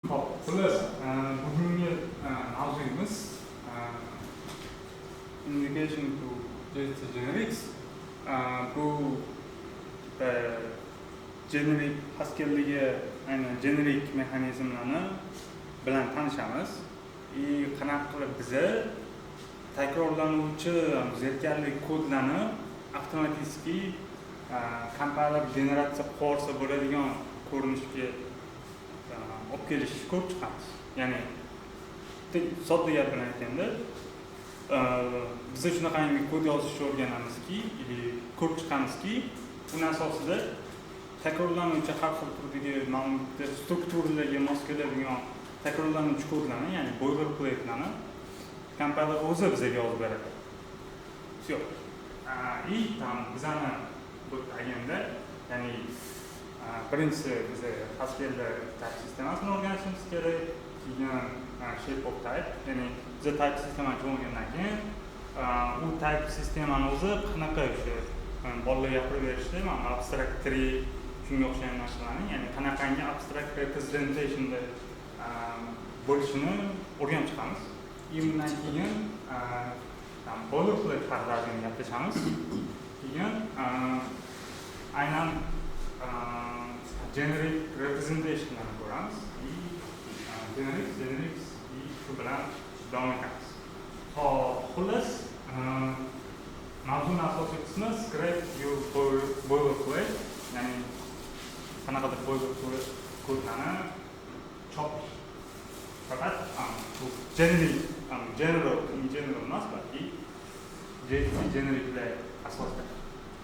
Xo'p, xullas, bugungi mavzuyimiz Introduction to GHC Generics. Bu generic Haskell'dagi aynan generic mexanizmlarni bilan tanishamiz. И qanaqa qilib biza takrorlanuvchi zerikarli kodlarni avtomatik compiler generatsiya qilib yuborsa bo'ladigan ko'rinishga olib kelishni ko'rib chiqamiz. Ya'ni sodda gap bilan aytganda, biza shunaqangi kod yozishni o'rganamizki или ko'rib chiqamizki, uni asosida takrorlanuvchi har xil turdagi ma'lumot strukturalarga mos keladigan takrorlanuvchi kodlarni, ya'ni boilerplate'larni compiler o'zi bizga yozib beradi. Всё. И там bizani bu agenda, ya'ni birinchisi, biza Haskell'da type sistemasini o'rganishimiz kerak, keyin shape of type, ya'ni biza type sistemani tushungandan keyin u type sistemani o'zi qanaqa, o'sha bolalar gapirib berishdi, mana abstract tree, shunga o'xshagan narsalarni, ya'ni qanaqangi abstract representationda bo'lishini o'rganib chiqamiz. И undan keyin там boilerplate haqida ozgina gaplashamiz. Keyin aynan generic representationlarni ko'ramiz и generics и shu bilan davom etamiz. Xo'p, xullas, mavzuni asosiy qismi scrape your boilerplate, ya'ni qanaqadir boilerplate kodlarni chopish. Faqat bu generic, general, in general emas, balki GHC genericlar asosida.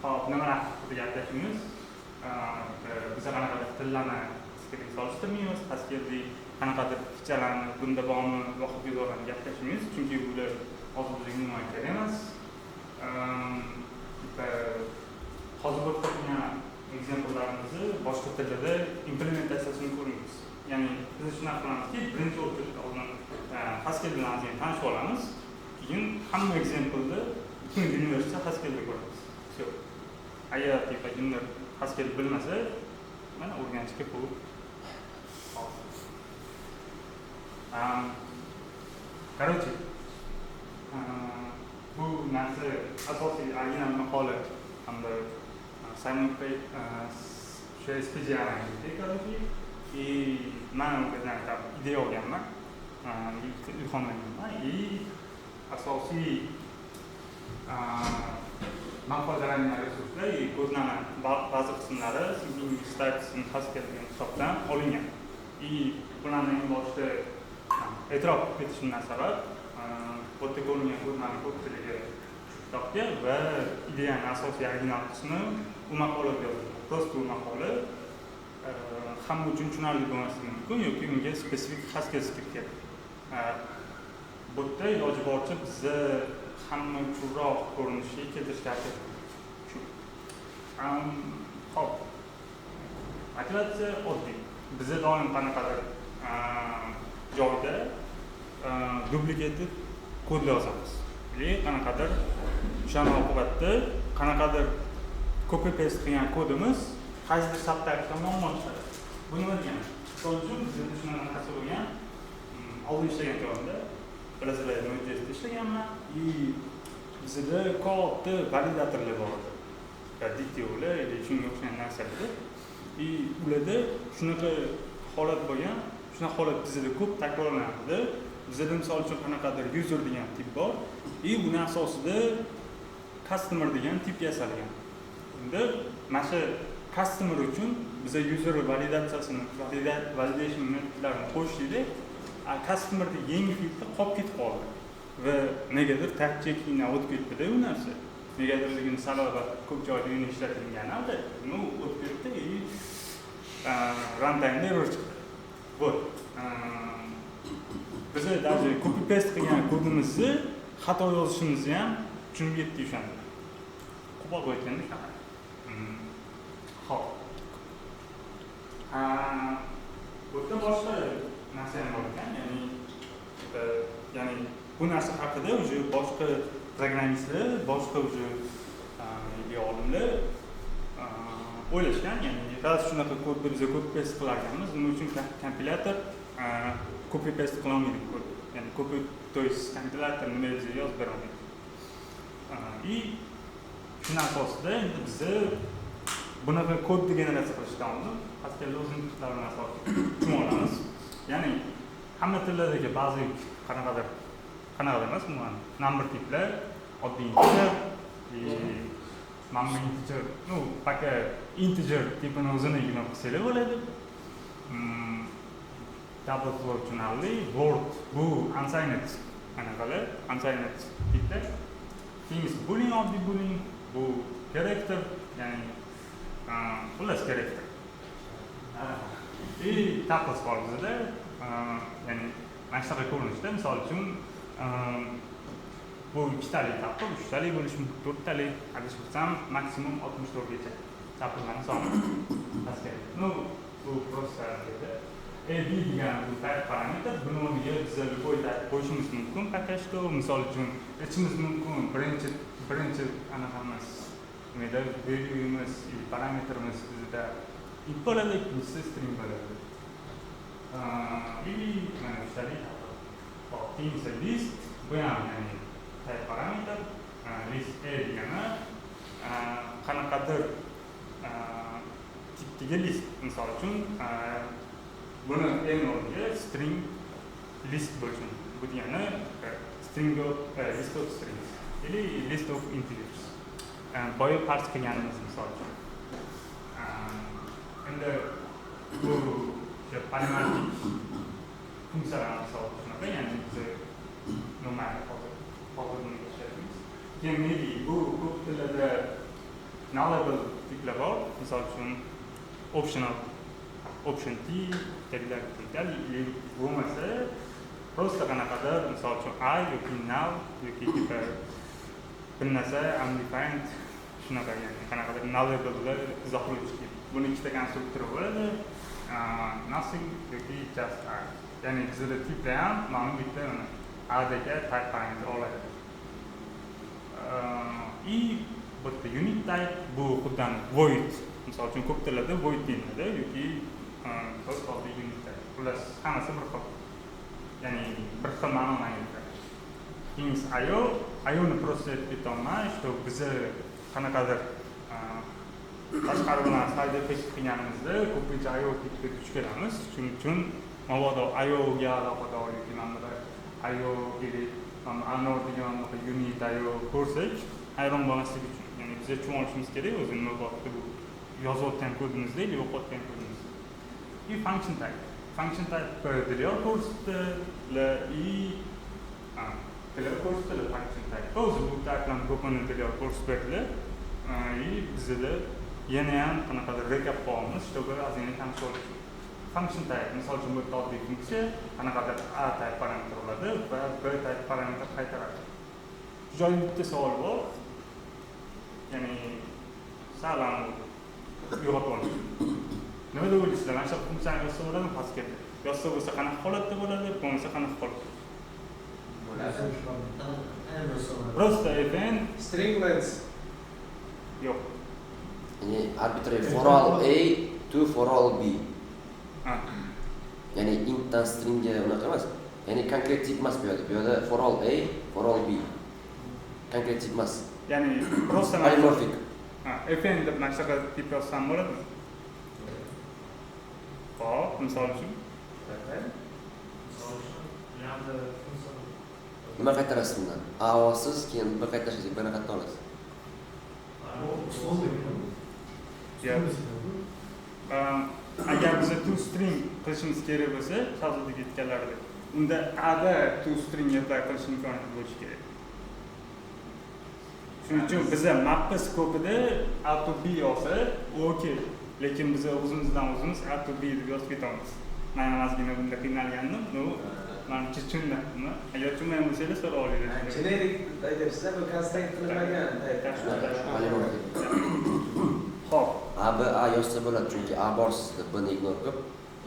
Xo'p, nimalar haqida gaplashamiz? Biza qanaqadir tillarni solishtirmaymiz, Haskell'dek qanaqadir featurelarni bunda bormi va hokazolarni gaplashmaymiz, chunki bular hozir bizga umuman kerak emas. Bitta hozir bo'lib turgan examplelarimizni boshqa tillarda implementatsiyasini ko'rmaymiz. Ya'ni biz shunaqa qilamizki, birinchi o'rinda oldin Haskell bilan ozgina tanishib olamiz, keyin hamma exampleni butun universe'da Haskellda ko'ramiz. Всё. Agar типа kimdir Haskell bilmasa, mana o'rganishga bu. Hop. Короче, bu narsa asosiy original maqola hamda Simon Pay o'sha SPG, короче, и man o'sha там ideya olganman, ilhomlanganman и asosiy man foydalangan resurslar и kodlarni ba'zi qismlari Thinking with Types in Haskell degan kitobdan olingan. И bularni eng boshida e'tirof qilib ketishimdan sabab, bu yerda ko'ringan kodlarni ko'pchiligi shu kitobga va ideyani asosiy original qismi u maqolada yozilgan. Просто u maqola hamma uchun tushunarli bo'lmasligi mumkin yoki unga spesifik Haskell skill kerak. Bu yerda iloji boricha biza hamma uchunroq ko'rinishga keltirishga harakat qildik. Shu. Xo'p. Motivatsiya oddiy. Biza doim qanaqadir joyda duplicated kod yozamiz. Или qanaqadir o'shani oqibatida qanaqadir copy paste qilgan kodimiz qaysidir subtype'da muammo chiqaradi. Bu nima degani? Misol uchun, bizda shunaqa narsa bo'lgan, oldin ishlagan joyimda, bilasizlar, Node.jsda ishlaganman и bizada katta validatorlar bor edi. DTOlar или shunga o'xshagan narsalar. И ularda shunaqa holat bo'lgan, shunaqa holat bizada ko'p takrorlanadi. Bizada, misol uchun, qanaqadir user degan tip bor и buni asosida customer degan tip yasalgan. Endi mana shu customer uchun biza user validatsiyasini, validation metodlarini qo'shdik, a customerda yangi fieldda qolib ketib qoldi va negadir type checkingdan o'tib ketdida u narsa. Negadirligini sababi ko'p joyda uni ishlatilgan albatta, ну, o'tib ketdi и runtime'da error chiqdi. Вот, biza даже copy paste qilgan kodimizni xato yozishimizni ham tushunib yetdik o'shanda, qo'pol qilib aytganda shunaqa. Ho'p, bu yerda boshqa narsa ham bor ekan, ya'ni bu narsa haqida уже boshqa programmistlar, boshqa уже olimlar o'ylashgan, ya'ni раз shunaqa kodni biza copy paste qilar ekanmiz, nima uchun kompilyator Copy paste qilolmaydi kod, ya'ni copy, то есть kompilyator nima desa yozib berolmaydi. И shuni asosida endi biza bunaqa kodni generatsiya qilishdan oldin Pascalni o'zini tiplarini asosida tushunib olamiz. Ya'ni hamma tillardagi basic qanaqadir emas, umuman number tiplar, oddiy integer и mana bu integer, ну, пока integer tipini o'zini ignore qilsanglar bo'ladi. Double float tushunarli, word bu unsigned anaqalar, unsigned tiplar. Keyingisi boolean, oddiy boolean, bu character, ya'ni xullas character. И tuples bor bizada, ya'ni mana shunaqa ko'rinishda, misol uchun, bu ikkitalik tuple, uchtalik bo'lishi mumkin, to'rttalik, adashmasam, maksimum 64 gacha tuplelarni soni Pascal. Ну, bu просто dedi. A, B degani bu type parametr, buni o'rniga biza любой type qo'yishimiz mumkin пока что. Misol uchun, aytishimiz mumkin, birinchi anaqamiz, nimada value'imiz или parametrimiz bizda int bo'ladi, ikkinchisi string bo'ladi. И mana uchtalik tuple. Hop, keyingisi list, bu ham ya'ni type parametr, list A degani qanaqadir tipdagi list. Misol uchun, buni n o'rniga string list bo'lishi mumkin. Bu degani string of, list of strings или list of integers. Boya parse qilganimiz, misol uchun. Endi bu o'sha polimorfik funksiyalar misol shunaqa, ya'ni biz nima hozir buni ishlatamiz. Keyin maybe bu ko'p tillarda nullable tiplar bor. Misol uchun, optional, option t, так далее, так далее. Или bo'lmasa просто qanaqadir, misol uchun, i yoki null yoki типа bir narsa undefined, shunaqa, ya'ni qanaqadir nullable'lar izohlovchi tip. Buni ikkita konstruktori bo'ladi, nothing yoki just i. Ya'ni bizada tiplar ham mana bu bitta mana adga type parametr oladi. И bu yerda unit type, bu xuddi void, misol uchun, ko'p tillarda void deyiladi yoki просто oddiy unit type. Xullas, hammasi bir xil, ya'ni bir xil ma'noni anglatadi. Keyingisi IO. IOni просто aytib ketyapman, что biza qanaqadir tashqari bilan side effect qilganimizda ko'pincha IO tipga duch kelamiz. Shuning uchun mabodo IOga aloqador yoki mana bunaqa IO или anor degan bunaqa unit IO ko'rsak, hayron bo'lmaslik uchun, ya'ni biza tushunib olishimiz kerak o'zi nima bo'lyapti bu yozayotgan kodimizda или o'qiyotgan kodimizda. И function type. Function type Diyor ko'rsatdilar и Diyor ko'rsatdilar function type. O'zi bu typelarni ko'pini Diyor ko'rsatib berdilar. И bizada yana ham qanaqadir recap qilyapmiz, чтобы ozgina tanishib olish uchun. Function type, misol uchun, bu yerda oddiy funksiya qanaqadir a type parametr oladi va b type parametr qaytaradi. Shu joyda bitta savol bor. Ya'ni sal uyg'otib olish. Nima deb o'ylaysizlar? Mana shu funksiyani yozsa bo'ladimi Pascalda? Yozsa bo'lsa qanaqa holatda bo'ladi, bo'lmasa qanaqa holatda? Bo'ladi. Просто fn String length. Yo'q. Ya'ni arbitrary for all A to for all B. Ha. Ya'ni intdan stringga unaqa emas. Ya'ni konkret tip emas bu yerda. Bu yerda for all A, for all B. Konkret tip emas. Ya'ni просто Polymorphic. Ha, fn deb mana shunaqa tip yozsam bo'ladimi? Hop, misol uchun. Misol uchun, lambda funksiya. Nima qaytarasiz bundan? A olasiz, keyin B qaytarasiz, B ni qayerdan olasiz? Условно. Yo'q. Agar biza to string qilishimiz kerak bo'lsa, Shahzodaga aytganlaridek, unda A da to string apply qilish imkoniyati bo'lishi kerak. Shuning uchun biza mappa scopeida A to B olsa, okey. Lekin biza o'zimizdan o'zimiz A to B deb yozib ketamiz. Man ham ozgina bunda qiynalgandim. Ну, manimcha tushundim. Agar tushunmagan bo'lsanglar, so'ra olinglar. Generic aytyapsiz, bu constraint qilinmagan type. Polymorphic. Xo'p, A, B, A yozsa bo'ladi, chunki A bor sizda, B ni ignore qilib,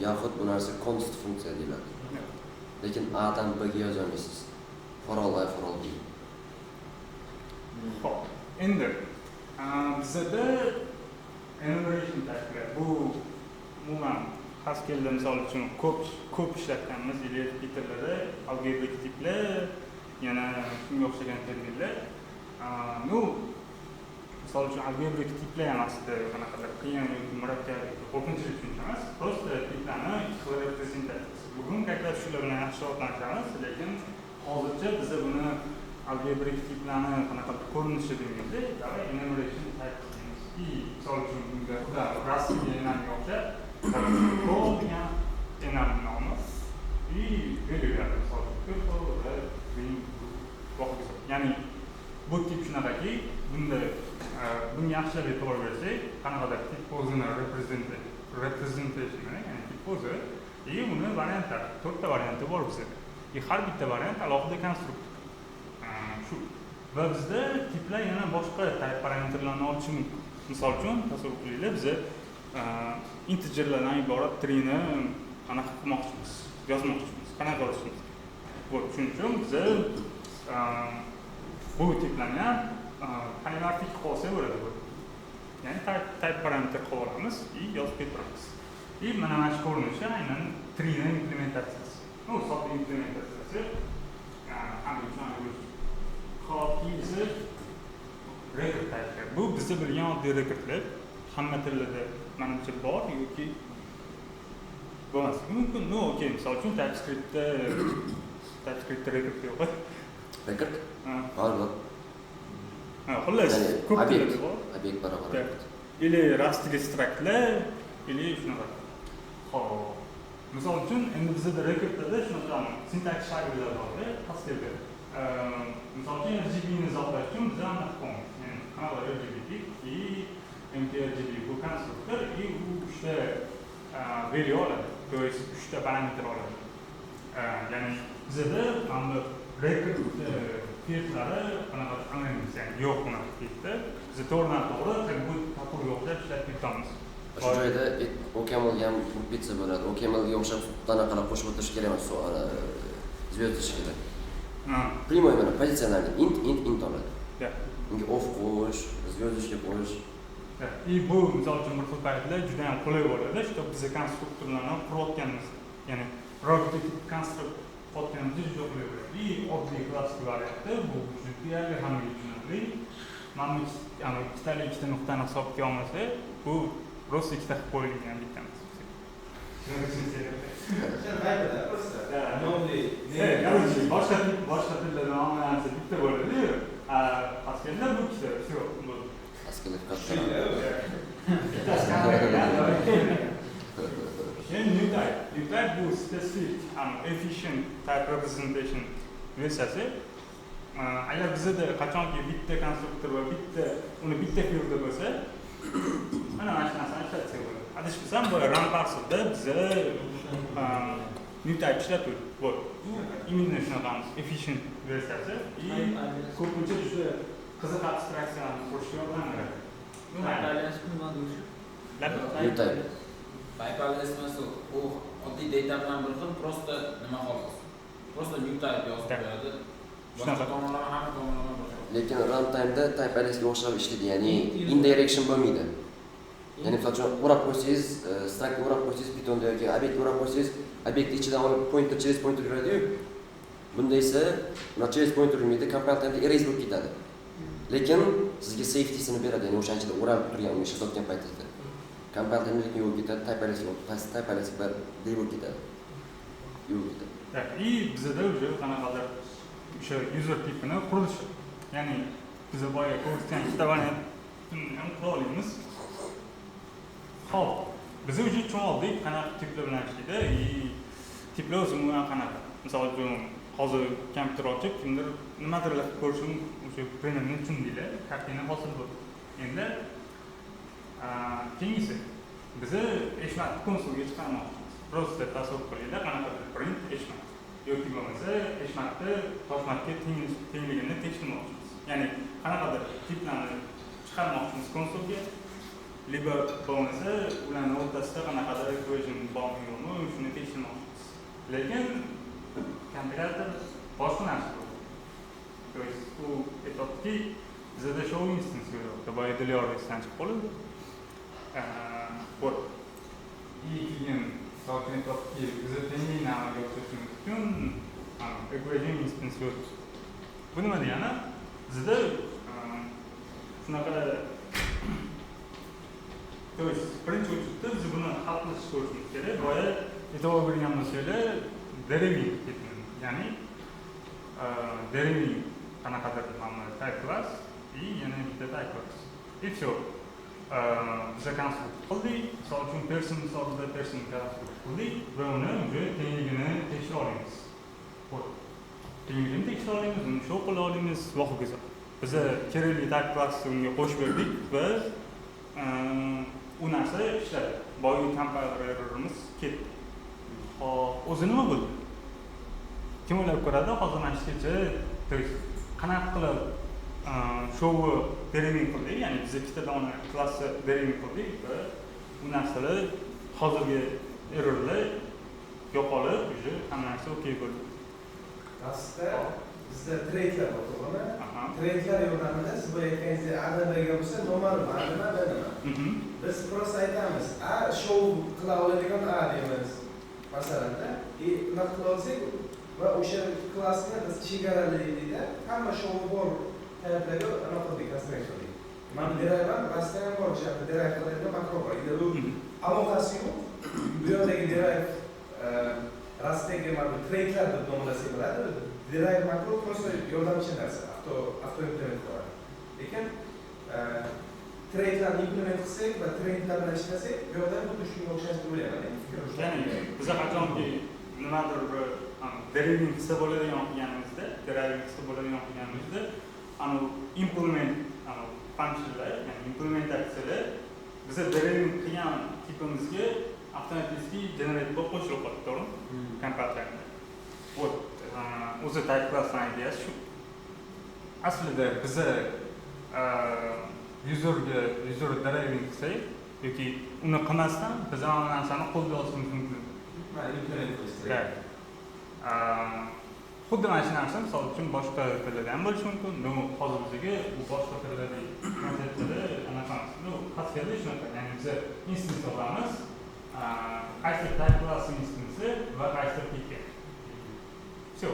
yoxud bu narsa const funksiya deyiladi. Lekin A dan B ga yozolmaysiz. For all A, for all B. Xo'p. Endi bizada enumeration typelar bu umuman Pascalda misol uchun ko'p ko'p ishlatganmiz, или Peterlarda algebrik tiplar, yana shunga o'xshagan terminlar. Ну, misol uchun, algebrik tiplar ham aslida qanaqadir qiyin yoki murakkab yoki qo'rqinchli tushuncha emas, просто tiplarni ikki xil reprezentatsiyasi. Bugun как раз shular bilan yaxshiroq tanishamiz, lekin hozircha biza buni algebrik tiplarni qanaqadir ko'rinishi demaydi, давай enumeration type deymiz. И misol uchun, bunga xuda rasmiy enamga o'xshab call degan enam nomi и belgilanadi, misol uchun, purple, red, green, blue va hokazo. Ya'ni bu tip shunaqaki, bunda bunga yaxshilab e'tibor bersak, qanaqadir tip o'zini representation, ya'ni tip o'zi и uni variantlari, to'rtta varianti bor bizada. И har bitta variant alohida konstruktor. Shu. Va bizda tiplar yana boshqa type parametrlarni olishi mumkin. Misol uchun, tasavvur qilinglar, biza integerlardan iborat treeni anaqa qilmoqchimiz, yozmoqchimiz. Qanaqa qilishimiz? Вот, shuning uchun biza bu tiplarni ham polimorfik qilib olsak bo'ladi bu. Ya'ni type parametr qilib olamiz и yozib ketaveramiz. И mana shu ko'rinishi aynan treeni implementatsiyasi. Ну, sodda implementatsiyasi. Hamma uchun. Xo'p, keyingisi record type. Bu bizni bilgan oddiy rekordlar. Hamma tillarda manimcha bor yoki bo'lmasligi mumkin. Ну, okey, misol uchun, TypeScriptda rekord yo'q. Rekord? Ha. Bor, bor. Ha, xullas, Ya'ni ko'p obyekt. tillarda bor. Obyekt barobar Так. rekord. Или Rustga structlar, или shunaqa. Xo'p. Misol uchun, endi bizada rekordlarda shunaqa syntax shakllar borda, Pascalda. Misol uchun, RGBni izohlash uchun biz anaqa qilamiz. Ya'ni qanaqa RGB tip и mkRGB bu konstruktor и u uchta value oladi. То есть uchta parametr oladi. Ya'ni bizada mana bu record fieldlari qanaqa anonymous, ya'ni yo'q unaqa fieldda. Biz to'g'ridan to'g'ri как будто topilga o'xshab ishlab ketamiz. Shu joyda OCamlga ham urib ketsa bo'ladi. OCamlga o'xshab anaqalar qo'shib o'tirish kerak emas, звездочка lar. Прямой mana позициональный int, int, int oladi. Unga of qo'yish, звездочка qo'yish. Да. И bu misol uchun bir xil paytlar juda ham qulay bo'ladi, что biza konstruktorlarni qurayotganimiz, ya'ni biror bitta tip konstrukt qilayotganimizda juda qulay bo'ladi. И oddiy klassik varianti bu juda hammaga tushunarli. Mana bu ya'ni ikkitali ikkita nuqtani hisobga olmasa, bu просто ikkita qilib qo'yilgan bitta emas. Shunaqa tushuncha. Paytida просто. Да. Nomli. Короче, boshqa tillarda hamma narsa bitta bo'ladi-yu. Pascalda bu ikkita, всё, bo'ldi. Pascalda katta. Bittasi kamera. Endi new type. New type bu specific and efficient type representation versiyasi. Agar bizada qachonki bitta konstruktor va bitta uni bitta fieldda bo'lsa, mana shu narsani ishlatsak bo'ladi. Adashmasam, bu run parserda biza new type ishlatdik. Вот. Bu именно shunaqa efficient versiyasi и ko'pincha juda qiziq abstraksiyalarni qurishga yordam beradi. Ну, mayli. Alias nima o'sha? New type. Type alias emas u. U oddiy data bilan bir xil, просто nima xolos. Просто new type yozib qo'yadi. Boshqa Shunaqa. tomonlama, hamma tomonlama bir xil. Lekin runtime'da type aliasga o'xshab ishlaydi, ya'ni indirection bo'lmaydi. Ya'ni misol uchun o'rab qo'ysangiz, structga o'rab qo'ysangiz Pythonda yoki obyektga o'rab qo'ysangiz, obyektni ichidan olib pointer через pointer yuradi-yu. Bunda esa unaqa через pointer yurmaydi, compile time'da erase bo'lib ketadi. Lekin sizga safety'sini beradi, ya'ni o'shaning ichida o'ralib turgan, uni ishlatayotgan paytingizda. Compile time'da lekin yo'q ketadi, type alias del bo'lib ketadi. Yo'q ketadi. Так, и bizada уже qanaqadir o'sha user tipini qurilishi. Ya'ni biza boya ko'rsatgan ikkita variantni ham qura olamiz. Xo'p, biz уже tushunib oldik qanaqa tiplar bilan ishlaydi и tiplar o'zi umuman qanaqa. Misol uchun, hozir kompyuter ochib, kimdir nimadirlar qilib ko'rishi mumkin. O'sha примерно tushundinglar, kartina hosil bo'ldi. Endi keyingisi biza eshmatni konsolga chiqarmoqchimiz. Просто tasavvur qilinglar, qanaqadir print eshmat yoki bo'lmasa eshmatni toshmatga tengligini tekshirmoqchimiz. Ya'ni qanaqadir tiplarni chiqarmoqchimiz konsolga, либо bo'lmasa ularni o'rtasida qanaqadir equation bormi yo'qmi, shuni tekshirmoqchimiz. Lekin kompilyator boshqa narsa bu. То есть u aytyaptiki, bizada show instance yo'q. Boya Diyor esdan chiqib qoldi. Вот. И keyin Misol uchun aytyaptiki, biza tenglikni amalga oshirishimiz uchun equation instance yo'q. Bu nima degani? Bizda shunaqa, то есть birinchi очередь da biz buni hal qilishni ko'rishimiz kerak. Boya e'tibor bergan bo'lsanglar, deriving ketgan. Ya'ni deriving qanaqadir mana type class и yana bitta type class. И все. Biza konstrukt qildik. Misol uchun person misolida person konstrukt qildik va uni уже tengligini tekshira olamiz. Вот. Tengligini tekshira olamiz, uni show qila olamiz va hokazo. Biza kerakli type classni unga qo'shib berdik va u narsa ishladi. Boyagi compiler errorimiz ketdi. Xo'p, o'zi nima bo'ldi? Kim o'ylab ko'radi? Hozir mana shu yergacha, то есть qanaqa qilib showni deriving qildik, ya'ni biz ikkita dona klassni deriving qildik va u narsalar hozirgi errorlar yo'qolib, уже hamma narsa okey bo'ldi. Aslida bizda traitlar bor, to'g'rimi? Aha. Traitlar yordamida siz boya aytganingizdek A dan Bga bo'lsa, noma'lum A nima, B nima. Biz просто aytamiz, A show qila oladigan A deymiz. Masalanda, и unaqa qila olsak va o'sha klassni biz chegarali hamma showi bor typelarga anaqa qildik, constraint qildik. Mana derive ham, Rustda ham bor, o'sha derive qiladigan makro bor. Endi u aloqasi yo'q. Bu yoqdagi derive Rustdagi mana bu traitlar deb nomlasak bo'ladi. Derive makro просто yordamchi narsa, avto implement qiladi. Lekin traitlarni implement qilsak va traitlar bilan ishlasak, bu yoqda ham xuddi shunga o'xshash deb o'ylayman. Fikrim shu. Ya'ni biza qachonki nimadir bir deriving qilsa bo'ladigan qilganimizda, deriving qilsa bo'ladigan qilganimizda, anavi implement anavi functionlar, ya'ni implementatsiyalar biza deriving qilgan tipimizga avtomatik generate bo'lib qo'shilib qoladi, to'g'rimi? Compile time'da. Вот, o'zi type classni ideyasi shu. Aslida biza userga user deriving qilsak yoki uni qilmasdan biz mana narsani qo'lda yozishimiz mumkin. Mana implement qilish. Да. Xuddi mana shu narsa misol uchun boshqa tillarda ham bo'lishi mumkin. Но hozir bizga u boshqa tillardagi konseptiyada anaqa emas. Ну, Pascalda shunaqa. Ya'ni biza instance olamiz, qaysi type class instance va qaysi tipga. Всё.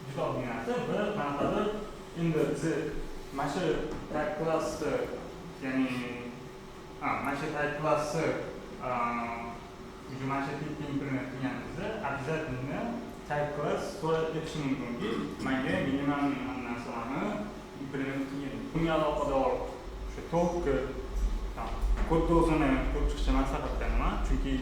Juda oddiy narsa va qanaqadir endi biza mana shu type classni, ya'ni mana shu type classni уже mana shu tipga implement qilganimizda обязательно type class so'rab aytishi mumkinki, menga minimal narsalarni implement qilgin. Bunga aloqador o'sha to'lqi kodni o'zini ko'rib chiqishni maslahat beraman, chunki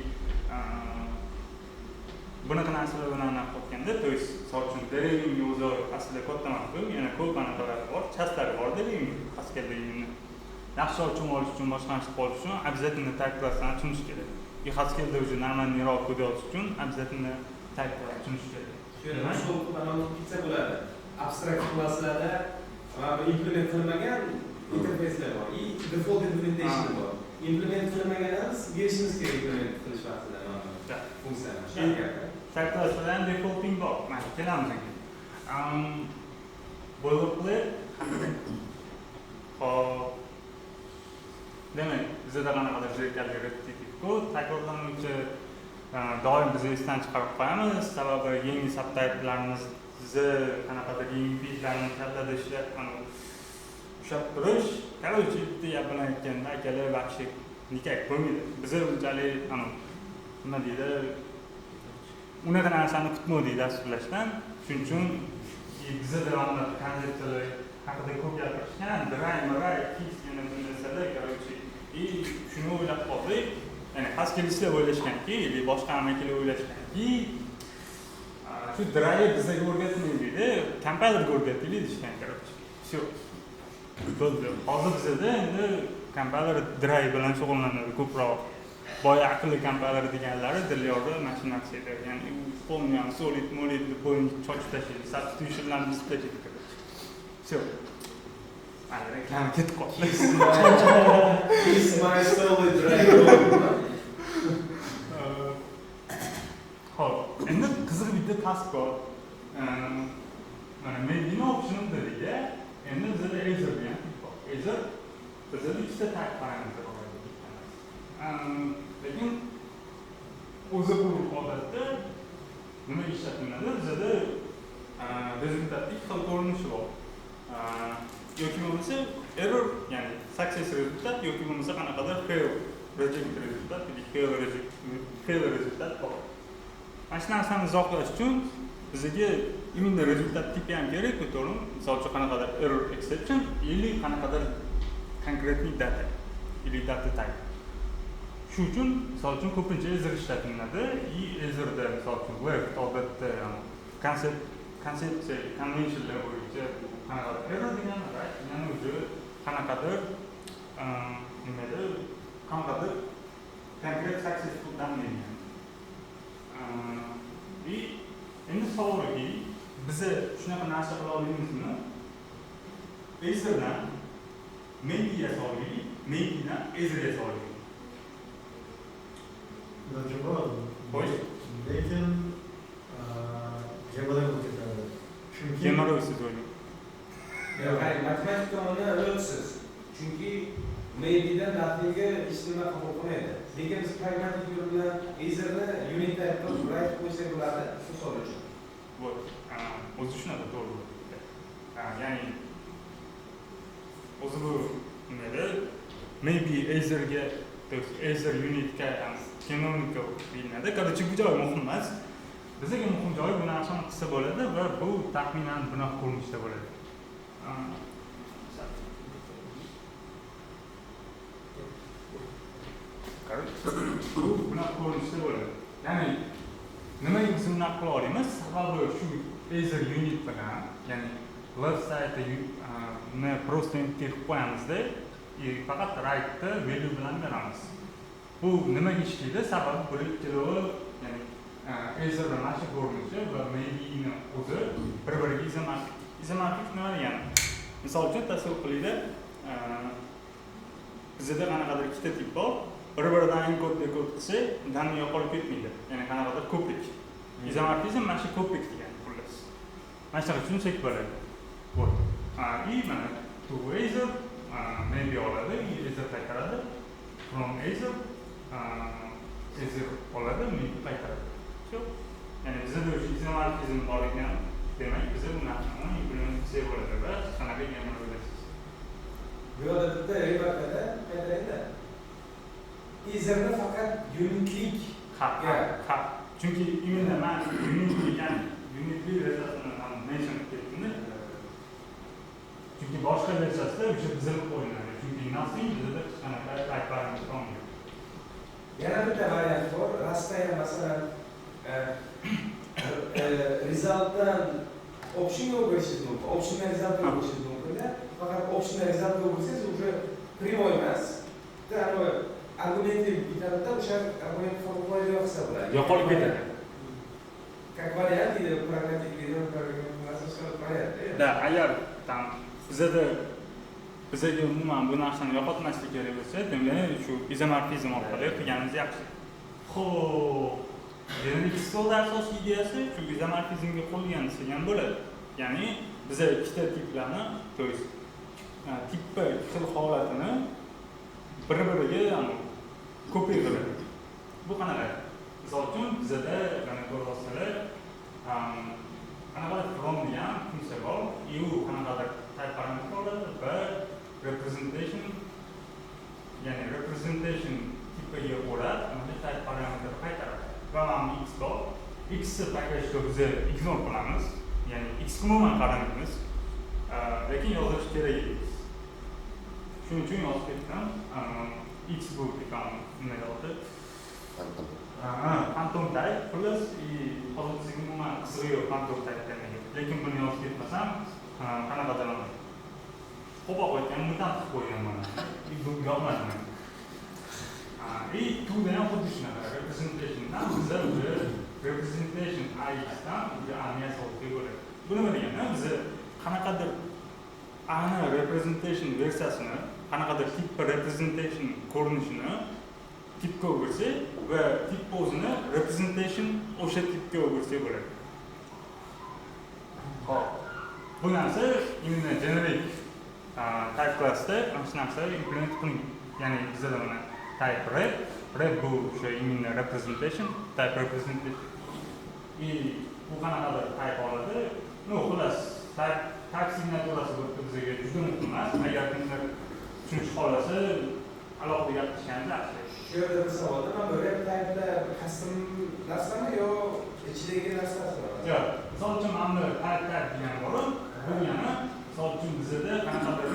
bunaqa narsalar bilan anaqa qilganda, то есть misol uchun deriving o'zi aslida katta mavzu, yana ko'p anaqalari bor, часть lari bor deriving Pascal'dagini. Yaxshiroq tushunib olish uchun, boshqa narsa qilib olish uchun обязательно type classlarni tushunish kerak. И Haskellda уже нормальный roq kod yozish uchun обязательно type class tushunish kerak. Shu yerda shu mana ketsa bo'ladi. Abstract klasslarda mana bu implement qilinmagan interfeyslar bor. И default implementation bor. Implement qilinmaganini biz berishimiz kerak implement qilish vaqtida mana bu Да. funksiyani. Shunaqa gap. Type classlarda ham defaulting bor. Mana kelamiz unga. Boilerplate. Xo'p. Demak, bizada qanaqadir zerikarli repetitiv kod takrorlanuvchi doim biz esdan chiqarib qo'yamiz, sababi yangi subtypelarimizni qanaqadir yangi fieldlarni kallada ishlab ushlab turish, короче, bitta gap bilan aytganda, akalar, вообще никак bo'lmaydi. Biza unchalik nima deydi, unaqa narsani kutmadik dasturlashdan. Shuning uchun bizada mana konsepsiyalar haqida ko'p gapirishgan, dry, miray, fix yana bir narsalar, короче, и shuni o'ylab qoldik. Ya'ni Haskellistlar o'ylashganki, или boshqa amakilar o'ylashganki, shu dryni bizaga o'rgatmaydi, kompyuterga o'rgataylik deyishgan, короче. Всё. Bo'ldi. Hozir bizada endi kompyuter dry bilan shug'ullanadi ko'proq. Boya aqlli kompyuter deganlari Dilyorda mana shu narsa edi. Ya'ni u полный solid, molid deb bo'yni chochib tashlaydi, substitutionlarni buzib tashlaydi. Всё. Mana reklama ketib qoldi. Kiss my solid dragon. Xo'p, endi qiziq bitta task bor. Mana maybe option dedik, endi bizada Either degan tip bor. Either bizada ikkita type parametr bor. Lekin O'zi bu odatda nima ishlatiladi? Bizada результат ikki xil ko'rinishi bor. Yoki bo'lmasa error, ya'ni success результат yoki bo'lmasa qanaqadir fail reject результат или fail результат bor. Mana shu narsani izohlash uchun bizga именно результат tipi ham kerak, to'g'rimi? Misol uchun qanaqadir error exception или qanaqadir конкретный data или data type. Shu uchun, misol uchun, ko'pincha Either ishlatiladi. И Eitherda, misol uchun, left odatda konsepsiya conventionlar bo'yicha qanaqadir error degani, right degani уже qanaqadir nimada, qanaqadir konkret successful данные degani. И endi savolki, biza shunaqa narsa qila olamizmi? Eitherdan maybe yasa olaylik, maybedan Either yasa olaylik. Iloji bor. Xo'sh. Lekin геморрой bo'lib ketadi. Chunki Геморрой siz o'ylang. Yo'q, qarang, matematik tomondan yo'qsiz. Chunki maybedan nothingga hech nima qabul qilmaydi. Lekin biz pragmatik yo'l bilan Eitherni unit type qilib right qo'ysak bo'ladi, misol uchun. Вот. O'zi shunaqa, to'g'ri. Ya'ni o'zi bu nimada maybe Eitherga, то есть Either unitga canonical deyiladi. Короче, bu joyi muhim emas. Bizga muhim joyi bu narsani qilsa bo'ladi va bu taxminan bunaqa ko'rinishda bo'ladi. Короче, bu bunaqa ko'rinishda bo'ladi. Ya'ni nimaga biz bunaqa qila olamiz? Sababi shu Either unit bilan, ya'ni left side ni просто empty qilib qo'yamizda, и faqat rightni value bilan beramiz. Bu nimaga ishlaydi? Sababi bular ikkalovi, ya'ni Eitherda mana shu ko'rinishi va maybe'ni o'zi bir-biriga isomorfik. Isomorfik nima degani? Misol uchun tasavvur qilinglar, bizda qanaqadir ikkita tip bor, bir-biridan encode decode qilsak, данные yo'qolib ketmaydi. Ya'ni qanaqadir ko'prik. Izomorfizm mana shu ko'prik degani, xullas. Mana shunaqa tushunsak bo'ladi. Вот. И mana to Either maybe oladi, и Either qaytaradi. From Either Either oladi, maybe qaytaradi. Shu. Ya'ni bizda o'sha izomorfizm bor ekan, demak biz bu narsani implement qilsak bo'ladi va qanaqa ekanini bilasiz. Bu yerda bitta ремарка da qaytarayda. Eitherni faqat unitlik Ha, ha. Chunki именно man unit degan unitli versiyasini ham mention qilib ketdim. Chunki boshqa versiyasida o'sha buzilib qo'yiladi. Chunki nothing bizda hech qanaqa type parameter olmaydi. Yana bitta variant bor. Rostda ham masalan resultdan optionga o'girishingiz mumkin. Optiondan resultga o'girishingiz mumkin-da. Faqat optiondan resultga o'girsangiz уже прямой emas. Bitta argumentli bitadida o'sha argument qabul qiladigan qilsa bo'ladi. Yo'qolib ketadi. Как вариант или pragmatik video variant. Да, agar там bizada bizaga umuman bu narsani yo'qotmaslik kerak bo'lsa, demak shu izomorfizm orqali qilganimiz yaxshi. Xo'p, generic stolda asosiy ideyasi shu izomorfizmga qo'yilgan desak ham bo'ladi. Ya'ni biza ikkita tiplarni, то есть tippa ikki xil holatini bir-biriga kopiya qiladi. Bu qanaqa? Misol uchun bizada mana ko'ryapsizlar, qanaqadir from degan funksiya bor, и u qanaqadir type parameter oladi va representation, ya'ni representation tipiga o'rab, mana type parameter qaytaradi. Va mana bu x bor. X ni пока что biz ignore qilamiz, ya'ni x umuman qaramaymiz, lekin yozilishi kerak x. Shuning uchun yozib ketdim. X bu nima deyapti? Phantom. Phantom type plus и hozir bizga umuman qizig'i yo'q phantom type demaga. Lekin buni yozib ketmasam, qanaqadir qo'pol qo'ygan, mutant qilib qo'ygan mana. Bu yoqmadi menga. И to'da ham xuddi shunaqa representationdan biza уже representation AX dan уже A ni yasaolsak bo'ladi. Bu nima degani? Biza qanaqadir A ni representation versiyasini, qanaqadir tip representation ko'rinishini tipga o'girsak va tip o'zini representation o'sha tipga o'girsak bo'ladi. Xo'p. Bu narsa именно generic type classda mana shu narsa implement qilingan. Ya'ni bizada mana type rep Rep bu o'sha именно representation, type representation. И bu qanaqadir type oladi. Ну, xullas, type signaturasi bu yerda bizga juda muhim emas. Agar kimdir tushunish xohlasa, alohida gapirishganida yaxshi. Shu yerda bir savolda, mana bu rep type'da custom narsami yo ichidagi narsasimi? Yo'q, misol uchun mana bu type degan bor, bu degani misol uchun bizada qanaqadir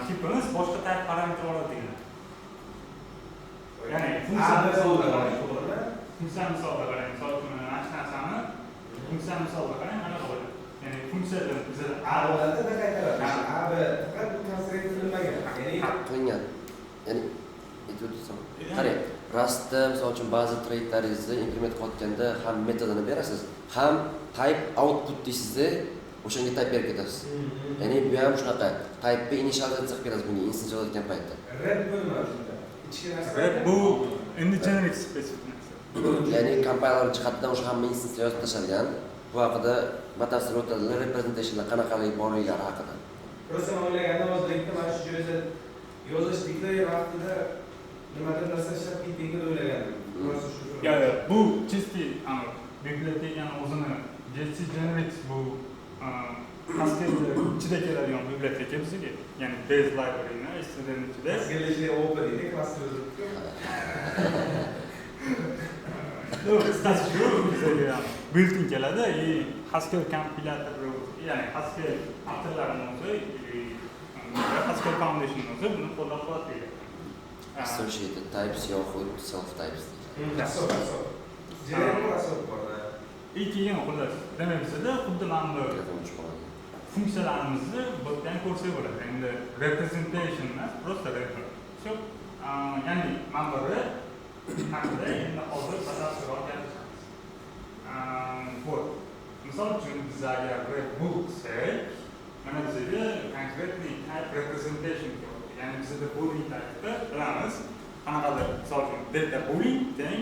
tipimiz boshqa type parametr oladi degani. Ya'ni funksiya misolda qarang, to'g'rimi? Funksiya misolda qarang, misol uchun mana shu narsani funksiya misolda qarang, qanaqa bo'ladi? Ya'ni funksiyada bizada A bo'ladi da qaytaradi. A B faqat bu constraint qilinmagan. Ya'ni Qilingan. Ya'ni aytib o'tsam. Qarang, Rustda misol uchun ba'zi traitlaringizni implement qilayotganda ham metodini berasiz, ham type output deysizda, o'shanga type berib ketasiz. Ya'ni bu ham shunaqa type'ni initializatsiya qilib berasiz bunga instance yozayotgan paytda. Rep bu nima shunda? Ichki narsa. Rep bu endi generic specific narsa. Ya'ni compiler jihatdan o'sha hamma instance yozib tashlangan. Bu haqida batafsil o'tadilar, representationlar qanaqaligi borliklari haqida. Просто man o'ylagandim, hozir mana shu joyda yozish declare vaqtida nimadir narsa ishlab ketding deb o'ylagandim. Просто shu. Yo'q, yo'q, bu чистый bibliotekani o'zini GC Generics, bu Haskell ichida keladigan biblioteka bizga. Ya'ni base libraryni STD'ning ichida. Haskell ichida OP deydi, klass yozibdi. Ну, qisqasi shu, bizga built-in keladi и Haskell kompilyatori, ya'ni Haskell avtorlarini o'zi, Haskell Foundation o'zi buni qo'llab-quvvatlaydi. Associated types yoxud self types deyiladi. Assoc, assoc. Generic bor, assoc bor. И keyin xullas, demak bizada xuddi mana bu Telefon tushib qoladi. funksiyalarimizni bu yerda ham ko'rsak bo'ladi. Endi representation emas, просто rep. Всё. Ya'ni mana bu rep haqida endi hozir batafsilroq gaplashamiz. Вот. Misol uchun biz agar rep bool qilsak, mana bizga конкретный type representation kerak. Ya'ni bizada boolean type'da bilamiz, qanaqadir misol uchun data boolean teng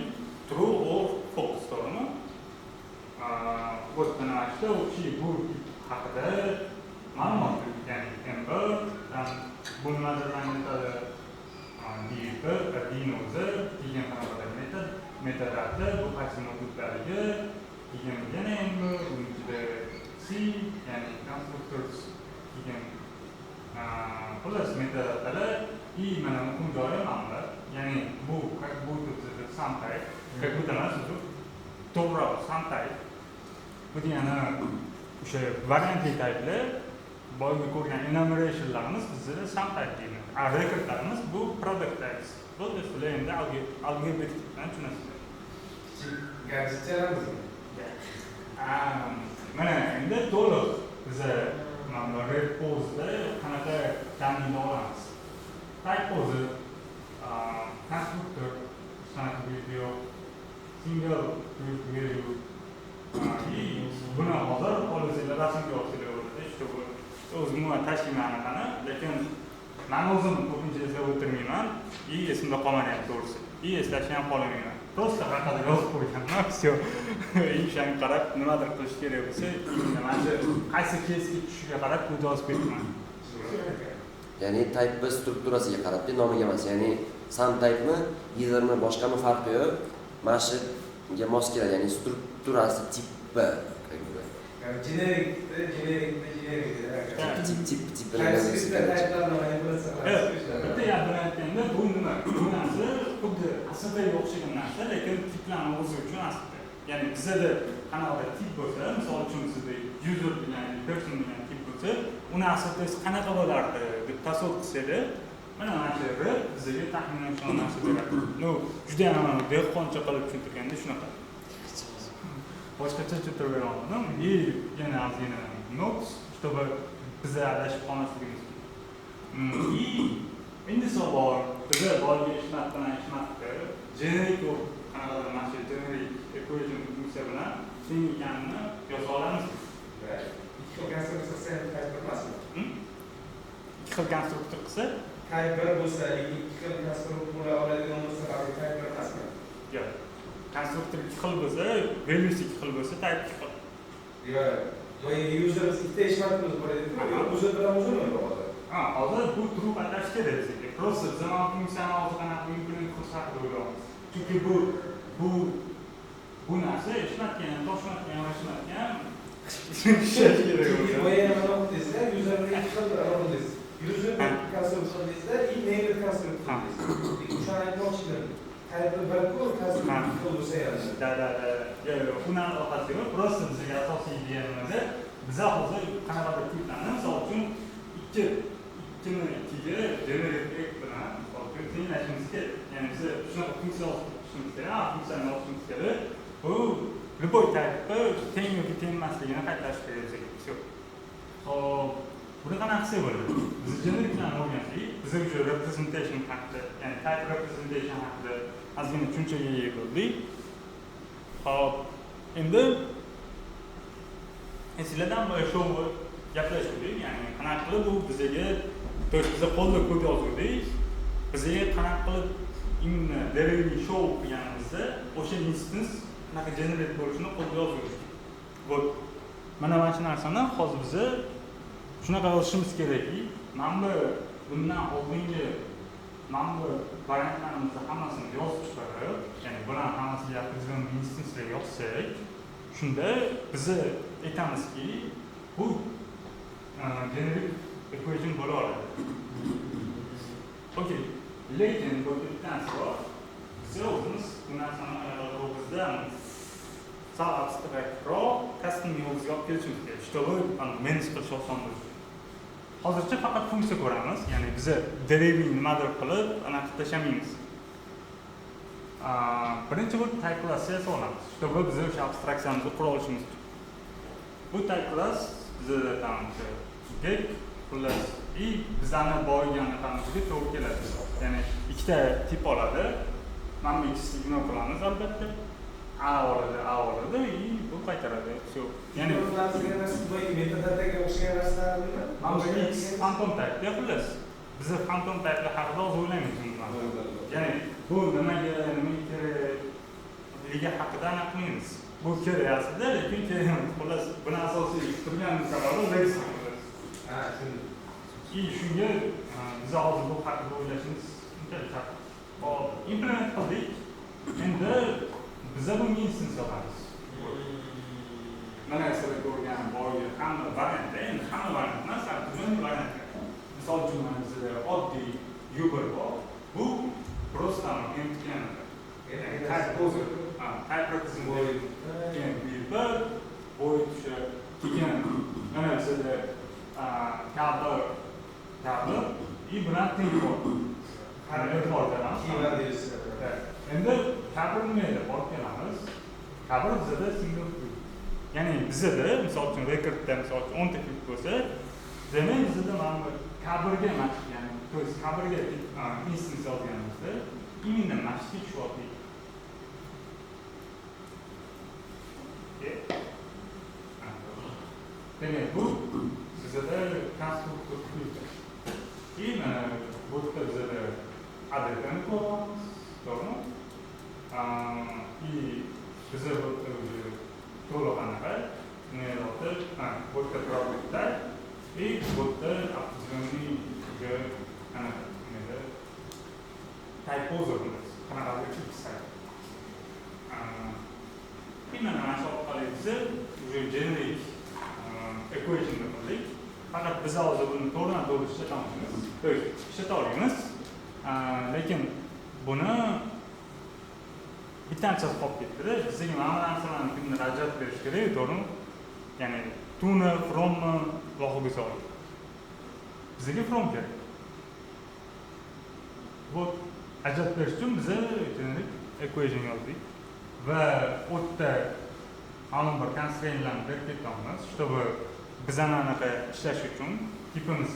true or false, to'g'rimi? Вот mana shu общий bool haqida ma'lumot, ya'ni m1 там bu nimadir anglatadi, d1 dni o'zi, keyin qanaqadir metod, metadata, bu qaysi moduldaligi, keyin yana m1, uni ichida c, ya'ni constructors, keyin xullas metadatalar и mana muhim joyi mana bu, ya'ni bu как будто bizada some type, как будто emas, to'g'riroq some type. Bu degani o'sha variantli typelar, boyagi ko'rgan enumerationlarimiz bizda some type deyiladi. A recordlarimiz bu product types. Bo'ldi, sizlar endi algebraic tipdan tushunasizlar. Gadget chalamizmi? Mana endi to'liq biza mana bu reposda qanaqa ta'minla olamiz. Type o'zi, konstruktor, qanaqa build yo'q, single build value. И buni hozir xohlasanglar rasmga olsanglar bo'ladi, чтобы o'zim umuman tashlayman anaqani, lekin man o'zim ko'pincha eslab o'tirmayman и esimda qolmadi ham to'g'risi. И eslashni ham xohlamayman. Просто haqida yozib qo'yganman, всё. И o'shanga qarab nimadir qilish kerak bo'lsa, mana shu qaysi case'ga tushishiga qarab kod yozib ketaman. Ya'ni type strukturasiga qarab, nomiga emas, ya'ni some type'mi, eithermi, boshqami farqi yo'q. Mana shunga mos keladi, ya'ni strukturasi tipi, как бы. Generic, generic, generic. Tip tip tipini TypeScriptda typelarni manipulyatsiya qilasiz. Bitta gap bilan aytganda, bu nima? Bu narsa xuddi ASTga o'xshagan narsa, lekin tiplarni o'zi uchun AST. Ya'ni bizada qanaqadir tip bo'lsa, misol uchun sizda user degan, person degan tip bo'lsa, uni ASTsi qanaqa bo'lardi deb tasavvur qilsanglar, mana shu rep bizga taxminan shu narsa beradi. Ну, juda ham dehqoncha qilib tushuntirganda shunaqa. Boshqacha tushuntirib bera olmadim. И yana ozgina notes, чтобы biza adashib qolmasligimiz uchun. И endi savol, biza boyagi Ishmat bilan Ishmatni generic qanaqadir mana shu generic equation funksiya bilan teng ekanini yoza olamizmi? Ikki xil konstruktor qilsa ham type bir emasmi? Ikki xil konstruktor qilsa, Type bir bo'lsa, lekin ikki xil konstruktor bo'la oladigan bo'lsa, baribir type bir emasmi? Yo'q. Konstruktor ikki xil bo'lsa, values ikki xil bo'lsa, type ikki xil. Yo'q. Boyagi user ikkita Ishmatimiz bor edi-ku, user bilan uzermi hozir? Hozir bu true qaytarish kerak bizga. Просто biz mana funksiyani hozir qanaqa implement qilish haqida o'ylayapmiz. Chunki bu narsa ishlatgan, toshlatgan, ishlatgan ishlash kerak. Chunki boya nima qildingizda, userni ikki xil qildingiz. User konstrukt qildingizda, и named konstrukt qildingiz. O'shani aytmoqchi edim. Type bir-ku, konstrukt ikki xil bo'lsa ham. Да. Yo'q, uni aloqasi yo'q. Просто bizga asosiy ideya nimada? Biza hozir qanaqadir tiplarni, misol uchun ikkini ikkiga generate bilan misol uchun tenglashimiz kerak. Ya'ni biza shunaqa funksiya yozishimiz kerak, funksiyani yozishimiz kerak. Bu любой type teng yoki teng emasligini qaytarish kerak bizga. Всё. Xo'p, buni qanaqa qilsak bo'ladi? Biz generiklarni o'rgansak, biz уже representation haqida, ya'ni type representation haqida ozgina tushunchaga ega bo'ldik. Xo'p, endi sizlardan boya show gaplashuvdik, ya'ni qanaqa qilib bu bizaga, то есть biza qo'lda kod yozuvdik, bizaga qanaqa qilib именно deriving show qilganimizda o'sha instance qanaqa generate bo'lishini qo'lda yozuvdik. Вот mana shu narsani hozir biza shunaqa yozishimiz kerakki, mana bu bundan oldingi mana bu variantlarimizni hammasini yozib chiqarib, ya'ni bularni hammasiga определенный instancelar yozsak, shunda biza aytamizki, bu generic equation bo'la oladi. Okey, lekin bu bitta narsa bor. Biz o'zimiz bu narsani bizda sal abstraktroq custom yo'lga olib kelishimiz kerak, чтобы manage qilish oson bo'lsin. Hozircha faqat funksiya ko'ramiz, ya'ni biza deriving nimadir qilib anaqa qilib tashlamaymiz. Birinchi bo'lib type class yasa olamiz, чтобы biz o'sha abstraksiyamizni qura olishimiz uchun. Bu type class bizada tam o'sha get xullas и bizani boyagi anaqamizga to'g'ri keladi. Ya'ni ikkita tip oladi. Mana bu ikkisini ignor qilamiz albatta. A oladi, и bu qaytaradi. Всё. Ya'ni metadataga o'xshagan narsalarmi? Mana bu X phantom type xullas. Biz phantom type haqida hozir o'ylamaymiz umuman. Ya'ni bu nimaga kerakligi haqida aniq qilmaymiz. Bu kerak aslida, lekin kerak emas. Xullas, buni asosiy turgan sababi leksik. Ha, tushundim. И shunga biz hozir bu haqida o'ylashimiz unchalik shart. Hop, implement qildik. Endi biza bunga instance yozamiz. Mana sizlar ko'rgan boyagi hamma variantda, endi hamma variant emas, определенный variant. Misol uchun mana bizda oddiy Uber bor. Bu просто empty type representation keyin B1, void o'sha keyin mana bizda kabel и bilan teng bor. E'tibor beramiz. Endi kabel nima edi? Borib kelamiz. Kabel bizada single field. Ya'ni bizada misol uchun rekordda misol uchun 10 ta field bo'lsa, demak bizada mana bu kabrga emas, ya'ni то есть kabrga instance yozganimizda именно mana shu tushyapti. Demak, bu bizada konstruktor field. И mana bu yerda bizada ADT-ni ko'ryapmiz, to'g'rimi? И biza bu yerda уже to'liq anaqa nima bu yerda produktlar и bu yerda определенный уже anaqa nimada type bo'lamiz, qanaqadir x type. И mana shu orqali biza уже generic equation qildik. Faqat biz hozir buni to'g'ridan to'g'ri ishlata olmaymiz. То есть ishlata olamiz, lekin buni bitta narsasi qolib ketdi-da. Bizga mana bu narsalarni kimdir ajratib berish kerak, to'g'rimi? Ya'ni to'ni, fromni va hokazo. Bizga from kerak. Вот ajratib berish uchun biza generic equation yozdik va u yerda ma'lum bir constraintlarni berib ketyapmiz, чтобы bizani anaqa ishlash uchun tipimiz,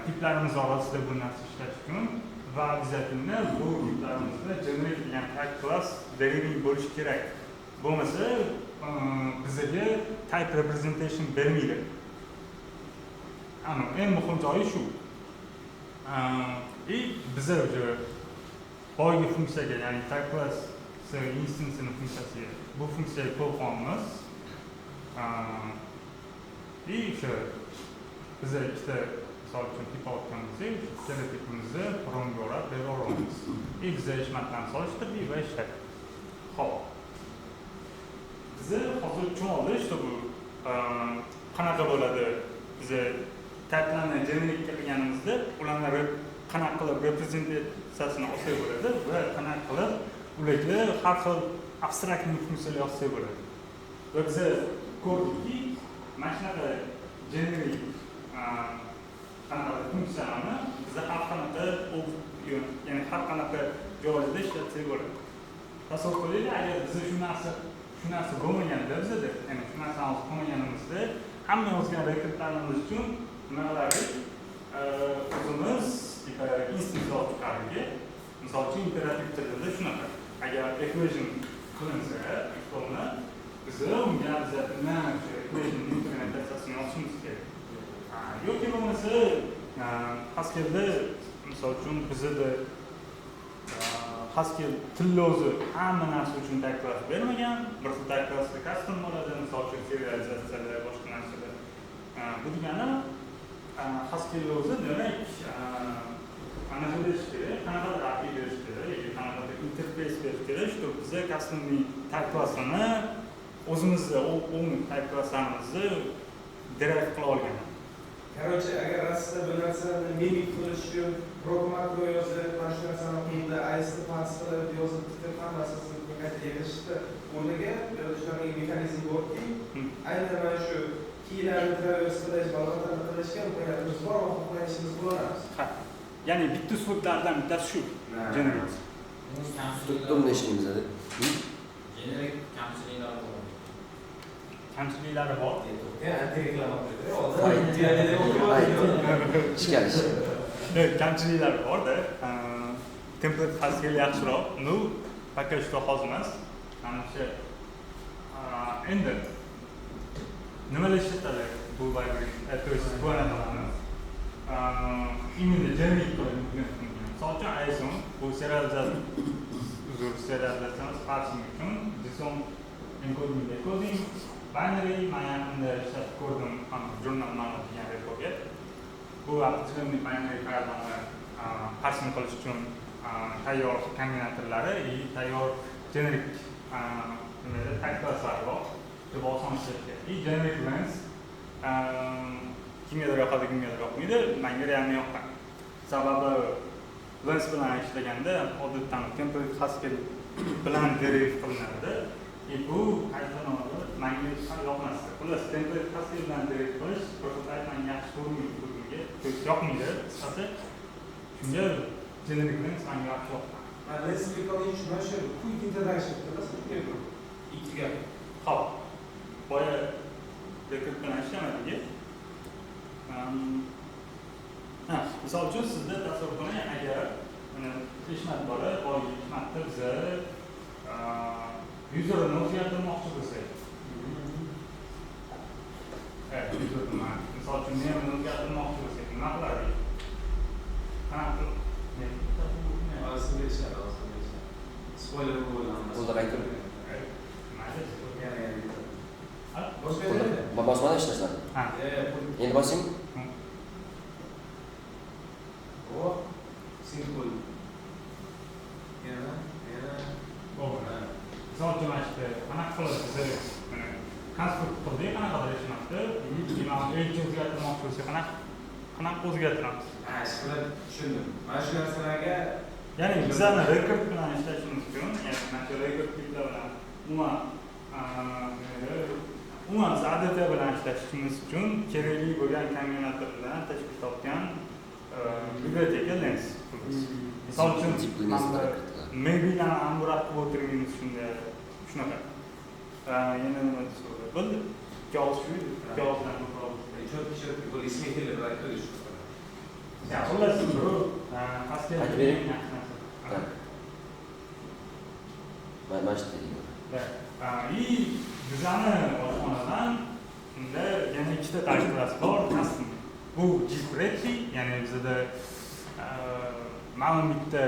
tiplarimiz orasida bu narsa ishlash uchun va обязательно bu tiplarimizda generate degan type class deriving bo'lishi kerak. Bo'lmasa bizaga type representation bermaydi. Ana eng muhim joyi shu. И biza уже boyagi funksiyaga, ya'ni type class instance'ini funksiyasiga, bu funksiyaga qo'yib. И o'sha biza ikkita Misol uchun tip olgan bo'lsak, ikkala tipimizni fromga o'rab bera olamiz. И biza HashMaplarni solishtirdik va ishladik. Xo'p. Biza hozir tushunoldik, что bu qanaqa bo'ladi. Biza typelarni generate qilganimizda ularni qanaqa qilib reprezentatsiyasini olsak bo'ladi va qanaqa qilib ularga har xil абстрактный funksiyalar yozsak bo'ladi. Va biza ko'rdikki, mana shunaqa generic qanaqa funksiyalarni biza har qanaqa, ya'ni har qanaqa joyda ishlatsak bo'ladi. Tasavvur qilinglar, agar biza shu narsa bo'lmaganda bizada, ya'ni shu narsani hozir qilmaganimizda, hamma yozgan rekordlarimiz uchun nima qilardik? O'zimiz типа instance olib chiqardik. Misol uchun, imperativ tilida shunaqa. Agar equation qilinsa, equalni biza unga обязательно o'sha equation implementatsiyasini yozishimiz kerak. Yoki bo'lmasa, Haskellda, misol uchun, bizada Haskell tilni o'zi hamma narsa uchun type class bermagan, bir xil type classda custom bo'ladi, misol uchun, serializatsiyalar, boshqa narsalar. Bu degani Haskell o'zi, demak, anaqa berish kerak, qanaqadir API berish kerak yoki qanaqadir interfeys berish kerak, чтобы biza customly type classini o'zimizni own type classlarimizni derive qila olgan. Короче, agar Rustda bu narsani mimik qilish uchun proc makro yozib, mana shu narsani unda AST parse qilib yozib, bitirib hammasini qayta yig'ishni o'rniga bu yerda shunaqa mexanizm borki, aynan mana shu keylarni traverse qilish, ma'lumotlarni qilishga imkoniyatimiz bor va xohlaganishimizni qilamiz. Ha. Ya'ni bitta uslublardan bittasi shu generate. Strukturni ishlaymiz. Generic kamchiliklari bor. Kamchiliklari bor. Antireklama qildi. Ishkal ish. Yo'q, kamchiliklari borda. Template Haskell yaxshiroq. Ну, пока что hozir emas. Manimcha, endi nimalar ishlatadi bu library, то есть bu anaqalarni? Именно generic qilib implement qilingan. Misol uchun, Aeson bu serializatsiya, uzr, serializatsiya emas, parsing uchun JSON encoding, decoding, binary. Man yaqinda ishlatib ko'rdim journal mano degan repoga. Bu определенный binary fayllarni parsing qilish uchun tayyor kombinatorlari и tayyor generic nima edi, type classlari bor. Juda oson ishlashga. И generic Lens kimgadir yoqadi, kimgadir yoqmaydi. Menga реально yoqqan. Sababi Lens bilan ishlaganda odatdan template Haskell bilan derive qilinadi. И bu qaytadan menga yoqmasdi. Xullas, template Haskell bilan derive qilish prototype menga yaxshi ko'rinmaydi ko'zimga. То есть yoqmaydi, qisqasi. Shunga generic Lens menga yaxshi yoqqan. Man Lens uchun mana shu quick introduction qilasiz, ikki gap. Xo'p. Boya rekord bilan ishlamadik. Ha, misol uchun, sizda tasavvur qiling, agar mana HashMap bor, boyagi HashMapda biza userini o'zgartirmoqchi bo'lsak. Evet, user nima? Misol uchun, name'ni o'zgartirmoqchi bo'lsak, nima qilardik? Qanaqa qilib? Hozir berishadi, hozir berishadi. Spoiler bo'ladi. Qo'lda qaytib. Mayli. Yana yana. Ha? Bosmaydi. Bosmadim hech narsani. Ha. Endi bosing. O, sync bo'ldi. Yana, yana. To'g'ri. Misol uchun, mana shu yerda qanaqa qilib biza mana konstrukt qildik, qanaqadir HashMapni, mana age o'zgartirmoqchi bo'lsak, qanaqa o'zgartiramiz? Ha, ishqilib tushundim. Mana shu narsalarga Ya'ni bizani rekord bilan ishlashimiz uchun, ya'ni mana shu rekord tiplar bilan umuman biz ADT bilan ishlashimiz uchun kerakli bo'lgan kombinator bilan tashkil topgan biblioteka Lens. Misol uchun, Tipli mana narsalar kiritadi. maybelarni unwrap qilib o'tirmaymiz shunda, shunaqa. Yana nima desa bo'ladi? Bo'ldi. Ikki og'iz shu edi. Ikki og'izdan ko'proq. Четкий, четкий bo'ldi. Ismi keldi, bir aytib shu. Ya, xullas, bu Haskell Aytib bering. yaxshi narsa. Так. Mana shu deydi. Да. И bizani oshxonadan unda yana ikkita type class bor custom. Bu gPretty, ya'ni bizada ma'lum bitta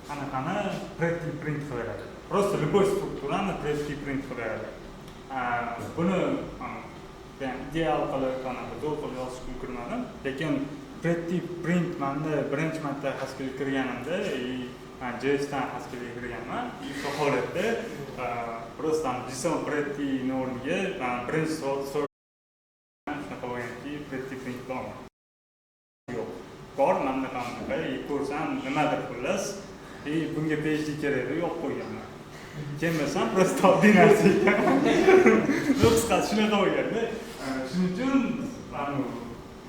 qanaqani pretty print qilib beradi. Просто любой strukturani pretty print qilib beradi. Buni yani ideal qilib, qanaqa zo'r qilib yozishga ulgurmadim, lekin Pretty print manda birinchi marta Haskellga kirganimda, и man JSdan Haskellga kirganman. И o'sha holatda просто JSON prettyni o'rniga man birinchi savol shunaqa bo'lganki, pretty print bormi? Yo'q. Bor, mana bunaqa bunaqa, и ko'rsam nimadir xullas, и bunga PhD kerak deb yo'q qo'yganman. Keyin bilsam, просто oddiy narsa ekan. Qisqasi shunaqa bo'lganda. Shuning uchun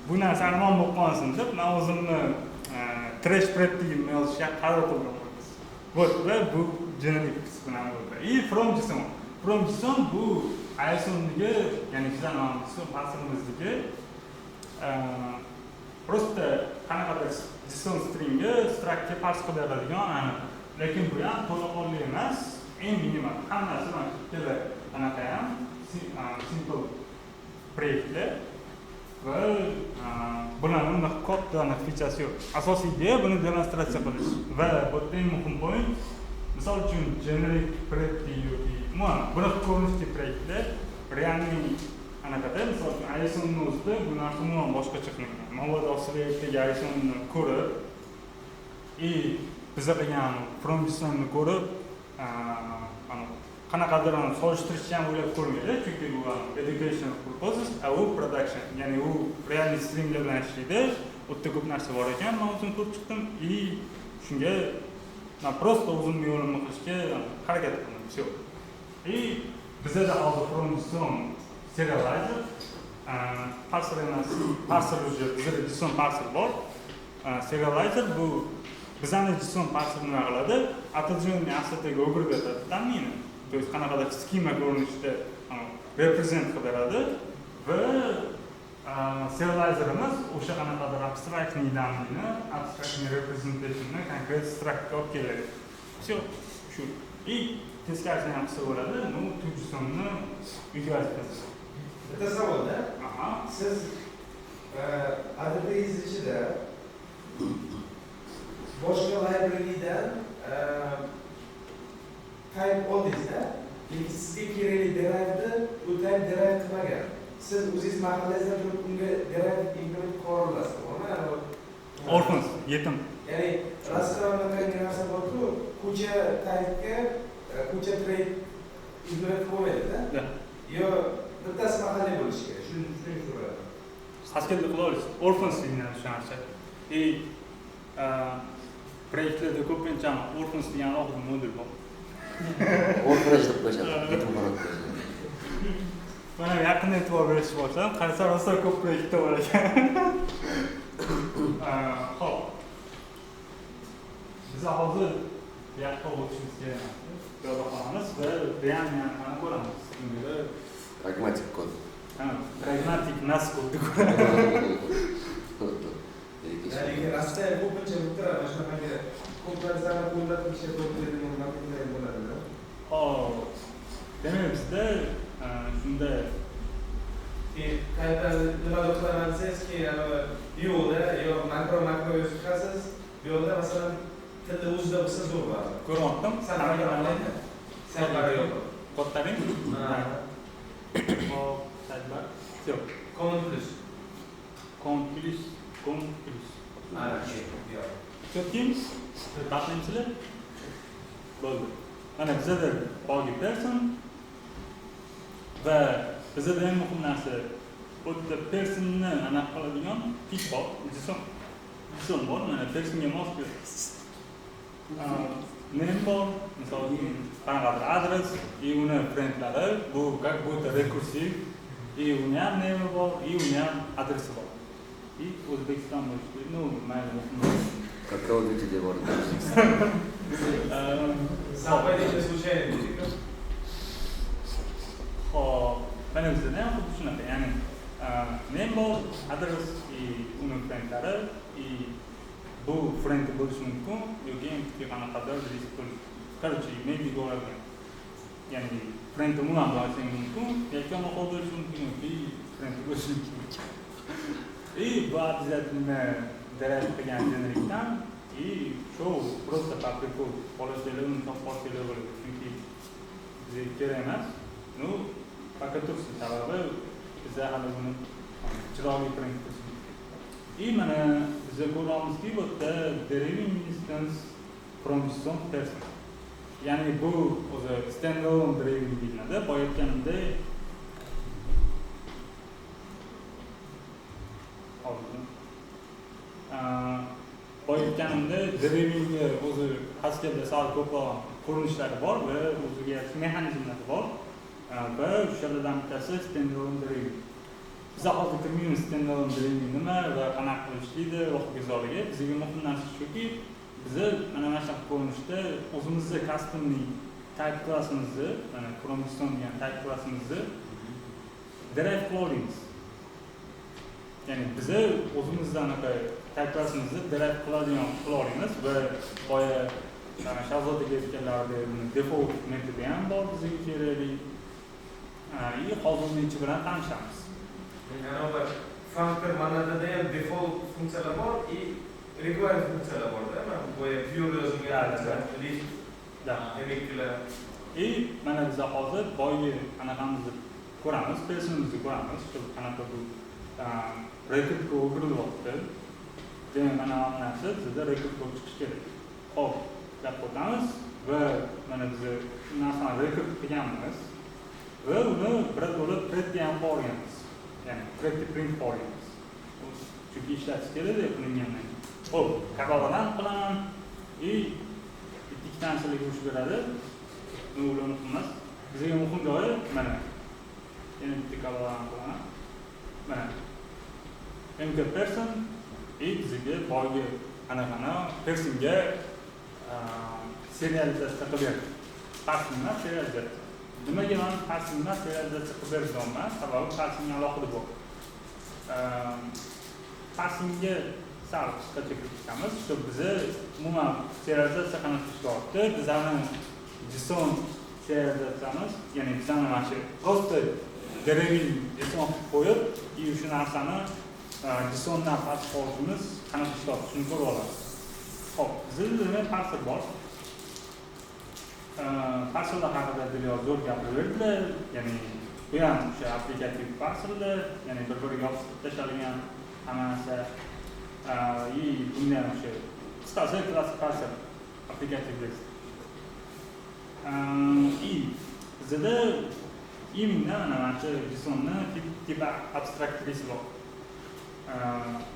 bu narsa armon bo'lib qolsin deb man o'zimni trash prettyimni yozishga qaror qilgan. Вот, va bu generic bilan bo'ldi. И from JSON. From JSON bu ISO'niki, ya'ni bizani JSON parserimizniki просто qanaqadir JSON stringga structga parse qilib beradigan aniq. Lekin bu ham to'laqonli emas, eng minimal. Hammasi mana shu ikkala anaqa ham simple proyektlar va bularni unaqa katta anaqa featuresi yo'q. Asosiy ideya buni demonstratsiya qilish va bu yerda eng muhim point, misol uchun generic pretty yoki umuman bunaqa ko'rinishdagi proyektlar реальный anaqada, misol uchun ISO'ni o'zida bu narsa umuman boshqacha qilingan. Mabodo sizlar ISO'ni ko'rib и biza qilgan from JSONni ko'rib qanaqadir solishtirishni ham o'ylab ko'rmaydi, chunki bu education purposes, a u production, ya'ni u реальный stringlar bilan ishlaydi. U yerda ko'p narsa bor ekan, man o'zim ko'rib chiqdim и shunga man просто o'zimni yo'limni qilishga harakat qildim, всё. И bizada hozir from JSON serializer, parser emas, parser уже bizada JSON parser bor. Serializer bu bizani JSON parser nima qiladi? Определенный assetga o'girib beradi данныйni. То есть qanaqadir skema ko'rinishida represent qilib beradi va serializerimiz o'sha qanaqadir abstraktniy данныйni, abstraktniy representationni konkret structga olib keladi. Всё, shu. И teskarisini ham qilsa bo'ladi, ну, to JSONni uyga vazifasi. Bitta savolda, Aha. siz ADTingiz ichida boshqa librarydan type oldingizda, lekin sizga kerakli derive'ni u type derive qilmagan. Siz o'zingiz mahallangizdan turib unga derive implement qila olasiz, to'g'rimi? Orphans, yetim. Ya'ni rostdan unaqangi narsa borku, ko'cha typega ko'cha trait implement qilib bo'lmaydida. Да. Yo bittasi mahalliy bo'lishi kerak. Shuni so'radim. Haskellda qila olasiz. Orphans degan shu narsa. И proyektlarda ko'pincha orphans degan alohida modul bor. Orphanage deb qo'yishadi, yetimxona deb qo'yishadi. Man ham yaqinda e'tibor berishni boshladim. Qarasam, rosa ko'p proyektda bor ekan. Xo'p. Biz hozir bu yoqqa o'tishimiz kerak emas. Bu yoqda qolamiz va реальный anaqani ko'ramiz. Unda Pragmatik kod. Ha, pragmatik nas kodni ko'ramiz. Lekin rostdan ko'pincha bo'lib turadi, mana shunaqangi ko'p narsani qo'llab ishga to'g'ri keladigan momentlar bo'ladi-da. Xo'p. Demak, bizda shunda Keyin qayerdan nimadir qilaman desangiz, keyin anavi yo'qda, yo makro yozib chiqasiz, bu yoqda masalan tilni o'zida bo'lsa zo'r baribir. Ko'ryaptim. Sal farq. Sal farqi yo'q. Kodlaring? Ha. Hop, sidebar. Всё. Command plus. Command plus, Command plus. Ana shu yo'q. Ko'rdingmi? Taqlimsizlar? Bo'ldi. Mana bizada bogi person va bizada eng muhim narsa bu yerda personni anaqa qiladigan tip bor, JSON. JSON bor, mana personga mos name bor, misol uchun qanaqadir adres и uni friendlari, bu как будто rekursiv, и uni ham name bor, и uni ham adresi bor. И O'zbekiston bo'lishi, ну, mayli. Как Call of Duty deb bordi. Совпадение случайно deydi. Xo'p, mana bizda ham xuddi shunaqa, ya'ni name bor, adres и uni friendlari, и bu friend bo'lishi mumkin yoki empty qanaqadir list bo'lishi. Короче, maybe bo'ladi. Ya'ni friend umuman bo'lishi mumkin, yoki unaqa bo'lishi mumkin yoki friend bo'lishi mumkin. И bu обязательно derive qilgan generikdan и show просто по приколу xohlasanglar uni topib olsanglar bo'ladi, chunki bizga kerak emas. Ну, пока tursin, sababi biza hali buni chiroyli print qilishimiz kerak. И mana biz ko'ramizki, bu yerda deriving instance from JSON person. Ya'ni bu o'zi standalone deriving deyiladi. Boya aytganimdek, boya aytganimdek, derivingni o'zi Haskellda sal ko'proq ko'rinishlari bor va o'ziga yarasha mexanizmlari bor. Va o'shalardan bittasi standalone deriving. Biz hozir kirmaymiz standalone deriving nima va qanaqa qilib ishlaydi va hokazoligi. Bizga muhim narsa shuki, biz mana shunaqa ko'rinishda o'zimizni customli type classimizni, mana from JSON degan type classimizni derive qila olamiz. Ya'ni biz o'zimizni anaqa type classimizni derive qiladigan qila olamiz va boya Shahzodaga aytganlaridek default metodi ham bor bizga kerakli. И hozir uni ichi bilan tanishamiz. Ya'ni functor monadada ham default funksiyalar bor и required funksiyalar borda. Mana boya pure yozilgan list, demaklar. И mana biz hozir boyagi anaqamizni ko'ramiz, personimizni ko'ramiz, shu qanaqa bu rekordga o'girilyapti. Demak, mana bu narsa bizda rekord bo'lib chiqishi kerak. Xo'p, gap o'tamiz va mana biz shu narsani rekord qilganmiz va uni bir bo'lib printga ham qo'yganmiz. Ya'ni printni print qo'yganmiz. Chunki ishlatish kerak qilingandan keyin. Xo'p, kabaladan qilaman и ikkita narsalarga urush beradi. Ular muhim emas. Bizga muhim joyi mana. Yana bitta kabaladan qilaman. Mana MK person и bizga boyagi anaqani personga serializatsiya qilib berdi. Parsing emas, serializatsiya. Nimaga man parsing emas, serializatsiya qilib berganman? Sababi parsing alohida bor. Parsingga sal qisqacha kirib chiqamiz. Shu bizni umuman serializatsiya qanaqa ishlayapti? Bizani JSON serializatsiyamiz, ya'ni bizani mana shu просто deriving JSON qilib qo'yib, и shu narsani JSONdan parse qilishimiz qanaqa ishlayapti, shuni ko'rib olamiz. Xo'p, bizda nima parser bor? Parserlar haqida Dilyor zo'r gapirib berdilar, ya'ni bu ham o'sha applikativ parserlar, ya'ni bir-biriga yopishtirib tashlangan hamma narsa. И bunda ham o'sha qisqasi klassik parser applikativ list. И bizda именно mana shu JSONni tip abstract list bor.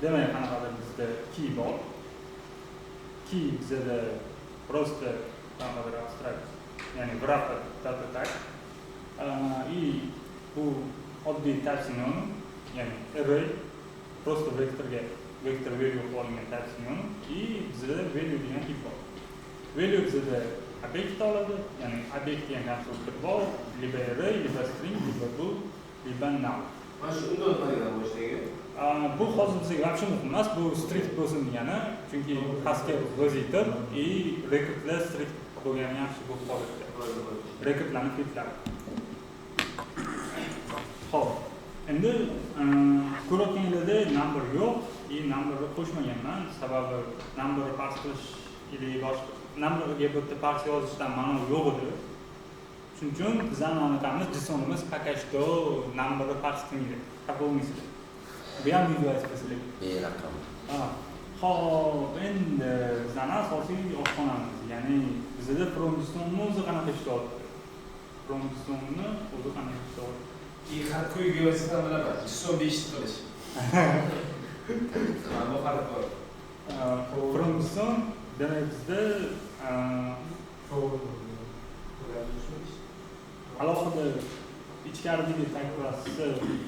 Demak, qanaqadir bizda key bor. Key bizda просто qanaqadir abstract, ya'ni wrapper data type. И bu oddiy type sinonim, ya'ni array, просто vektorga vektor value qilib olingan type sinonim. И bizda value degan tip bor. Value bizda obyekt oladi, ya'ni obyekt degan konstruktor bor, либо array, либо string, либо bool, либо null. Mana shu undan o'tadigan bo'lishdagi. Bu hozir bizga вообще muhim emas, bu strict bo'lsin degani, chunki Haskell vaziyatib и rekordlar strict bo'lgani yaxshi bo'lib qoladi. Rekordlarni filtrlari. Xo'p, endi ko'rayotganinglarda number yo'q, и numberni qo'shmaganman, sababi numberni parse qilish или boshqa numberga bitta parse yozishdan ma'no yo'q edi. Shuning uchun bizani anaqamiz JSONimiz package-da numberni parse qilmaydi, xafa bo'lmaysizlar. Bu ham visualizatsiya. Raqam. Xo'p, endi bizani asosiy oshxonamiz, ya'ni bizda from JSONni o'zi qanaqa ishlayapti? From JSONni o'zi qanaqa ishlayapti? И har quyga yozsam bilaman, JSON 5 qilish. Mana bu farq bor. From JSON demak bizda alohida ichkaridagi type klassi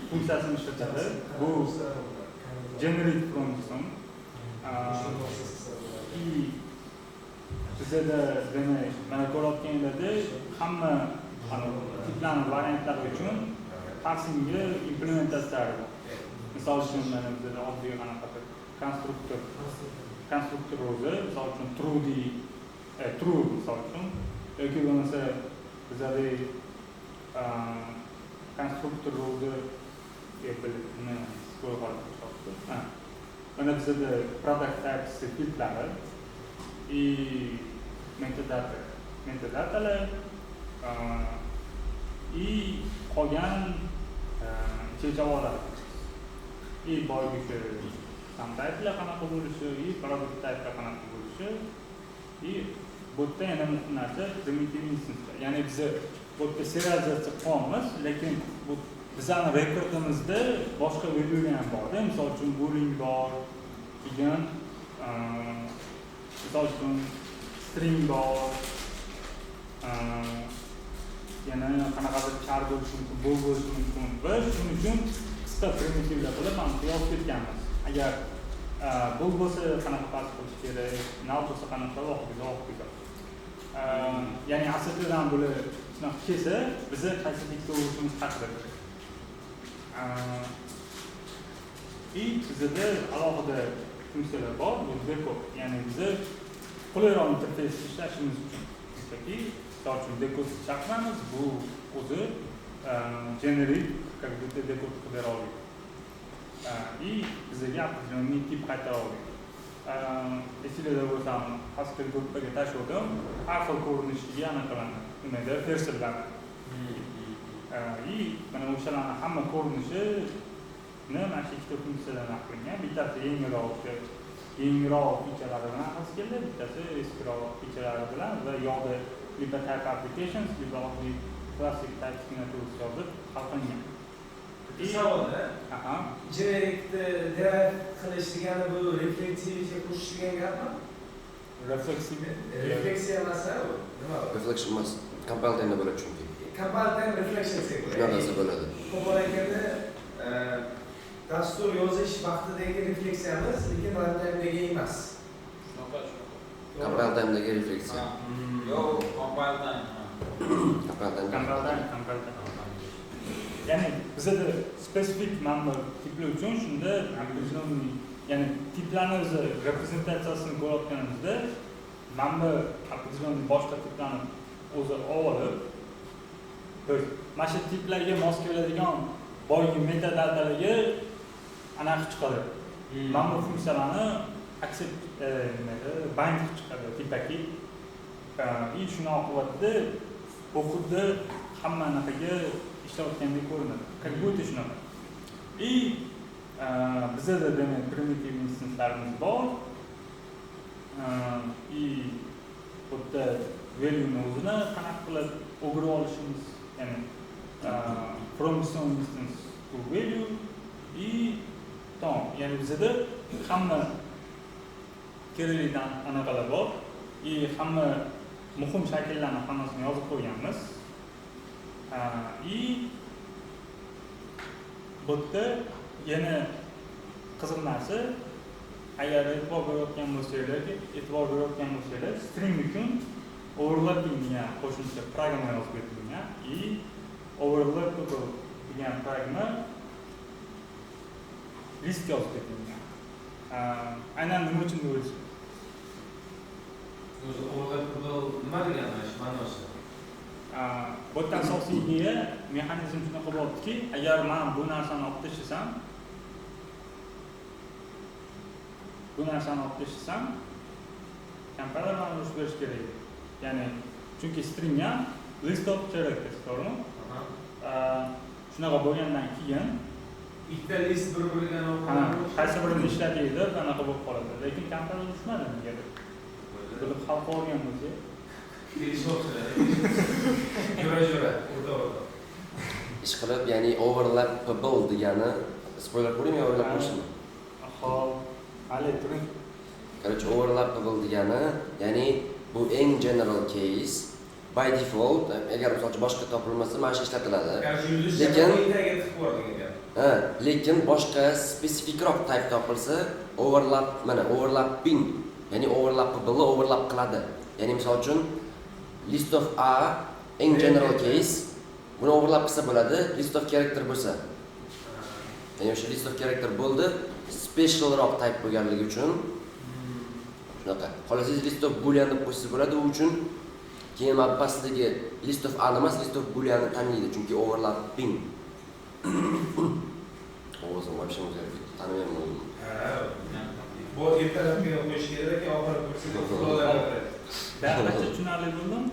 funksiyasini ishlatadi. Bu generate from JSON. И bizada demak mana ko'rayotganinglarda hamma tiplarning variantlari uchun parsingga implementatsiyalari bor. Misol uchun mana bizada oddiy qanaqadir konstruktor o'zi, misol uchun true misol uchun yoki bo'lmasa bizada konstruktor o'zi mana bizada product types filtrlari и metadatalar и qolgan chechavolar и boyagi o'sha Sum type'lar qanaqa bo'lishi и product type'lar qanaqa bo'lishi. И bu yerda yana muhim narsa primitive instancelar. Ya'ni biza bu yerda serializatsiya qilyapmiz, lekin bu bizani rekordimizda boshqa valuelar ham borda. Misol uchun boolean bor, keyin misol uchun string bor, yana qanaqadir char bo'lishi mumkin, bool bo'lishi mumkin. Va shuning uchun qisqa primitivlar qilib mana bu yozib ketganmiz. Agar bool bo'lsa qanaqa parse qilish kerak, null bo'lsa qanaqa va hokazo hokazo. Ya'ni aslida bular shunaqa kelsa, biza qaysi tekst o'qishimiz haqida. И bizada alohida funksiyalar bor, bu decode. Ya'ni biza qulayroq interfeys ishlashimiz uchun. Chunki, misol uchun decode chaqiramiz, bu o'zi generic как будто decode qilib bera oladi. И bizaga определенный tip qaytara oladi. Esinglarda bo'lsa, Haskell gruppaga tashladim, har xil ko'rinishiga anaqa nimada versiyalarni. И mana o'shalarni hamma ko'rinishini mana shu ikkita funksiyadan qilingan. Bittasi yengilroq o'sha yengilroq featurelari bilan Haskellda, bittasi eskiroq featurelari bilan va yoqda либо type applications, либо oddiy klassik type signature yozib hal qilingan. Savolda Aha. genericni derive qilish degani bu refleksivga qo'shish degan gapmi? Refleksiv. Refleksiya emas u. Nima u? Reflection emas, compile time'da bo'ladi chunki. Compile time reflection desak bo'ladi. Shunaqa narsa bo'ladi. Qo'pol aytganda, dastur yozish vaqtidagi refleksiyamiz, lekin runtime'dagi emas. Shunaqa, shunaqa. Compile time'dagi refleksiya. Ha. Yo'q, compile time. Ha. Compile time. Compile time, compile time. Ya'ni bizada spesifik mana tiplar uchun shunda определенный, ya'ni tiplarni o'zi reprezentatsiyasini ko'rayotganimizda mana bu определенный boshqa tiplarni o'zi olib, то есть mana shu tiplarga mos keladigan boyagi metadatalarga anaqa chiqadi. Mana bu funksiyalarni accept nima edi, bind qilib chiqadi tipaki. И shuni oqibatida bu xuddi hamma anaqaga ishlayotgandek ko'rinadi. Как будто shunaqa. И bizada demak primitive instancelarimiz bor. И bu yerda value'ni o'zini qanaqa qilib o'girib olishimiz, ya'ni from some instance to value и tamom. Ya'ni bizada hamma kerakli anaqalar bor и hamma muhim shakllarni hammasini yozib qo'yganmiz. И bu yerda yana qiziq narsa, agar e'tibor berayotgan bo'lsanglar, string uchun overlapping degan qo'shimcha pragma yozib berilgan и overlappable degan pragma list yozib berilgan. Aynan nima uchun deb o'ylaysiz? O'zi overlappable nima degani shu ma'nosi? Bu yerda asosiy ideya, mexanizm shunaqa bo'lyaptiki, agar man bu narsani olib tashlasam, compiler mani urishib berishi kerak edi. Ya'ni chunki string ham list of characters, to'g'rimi? Shunaqa bo'lgandan keyin Ikkita list bir-biriga ha, qaysi birini ishlataylik deb anaqa bo'lib qoladi. Lekin compiler urishmadi negadir. Bilib hal qilgan bo'lsa, Kelishmoqchilar. Jo'ra-jo'ra, o'rta-o'rta. Ish qilib, ya'ni overlappable degani spoiler qo'yaymi yo overlap qo'yishmi? Xo'p, hali turing. Короче, overlappable degani, ya'ni bu eng general case by default, agar misol uchun boshqa topilmasa, mana shu ishlatiladi. Короче, yulduz tagiga tiqib yubor degan gap. Ha, lekin boshqa spesifikroq type topilsa, overlap, mana overlapping, ya'ni overlappable overlap qiladi. Ya'ni misol uchun list of a eng general case, buni overlap qilsa bo'ladi, list of character bo'lsa. Ya'ni o'sha list of character bo'ldi, specialroq type bo'lganligi uchun shunaqa. Xohlasangiz list of boolean deb qo'ysangiz bo'ladi, u uchun keyin mana pastdagi list of a emas, list of booleanni tanlaydi, chunki overlapping. Ovozim вообще o'zgarib ketdi, tanimayman o'zimni. Ha. Bu ertalabga qo'yish kerak, keyin oxiri ko'rsatib flowlar beradi. Barcha tushunarli bo'ldim.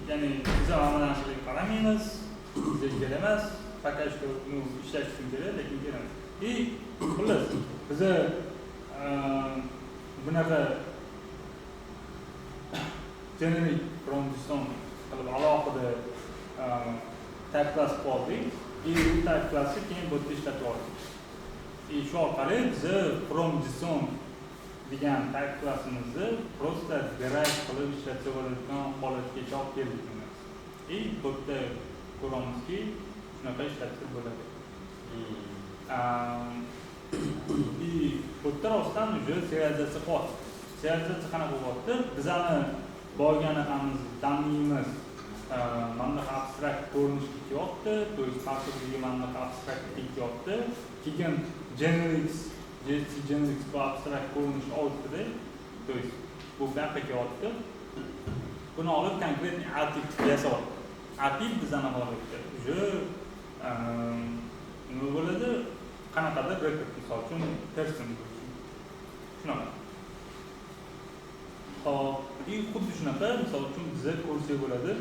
Ya'ni biz ham hamma narsaga qaramaymiz, bizga kerak emas, пока что, ну, ishlash uchun kerak, lekin kerak emas. И xullas, Biza bunaqa generic from JSON qilib alohida type class qilib oldik. И u type classni keyin bu yerda ishlatib oldik. И shu orqali biza from JSON degan type classimizni просто derive qilib ishlatsa bo'ladigan holatgacha olib keldik. И bu yerda ko'ramizki, shunaqa ishlatsa bo'ladi. И bu yerda rostdan уже serializatsiya qilyapti. Serializatsiya qanaqa bo'lyapti? Bizani boyagi anaqamiz, данный imiz mana bunaqa abstrakt ko'rinishga kelyapti, то есть parserga mana bunaqa abstrakt kelyapti. Keyin generics, JSC generics bu abstrakt ko'rinish oldida, то есть bu buyoqqa kelyapti. Buni olib конкретный A tip yasayapti. A tip bizani holatda уже nima bo'ladi? Qanaqadir record, misol uchun person bo'lsin. Shunaqa. Xo'p, и xuddi shunaqa, misol uchun biza ko'rsak bo'ladi.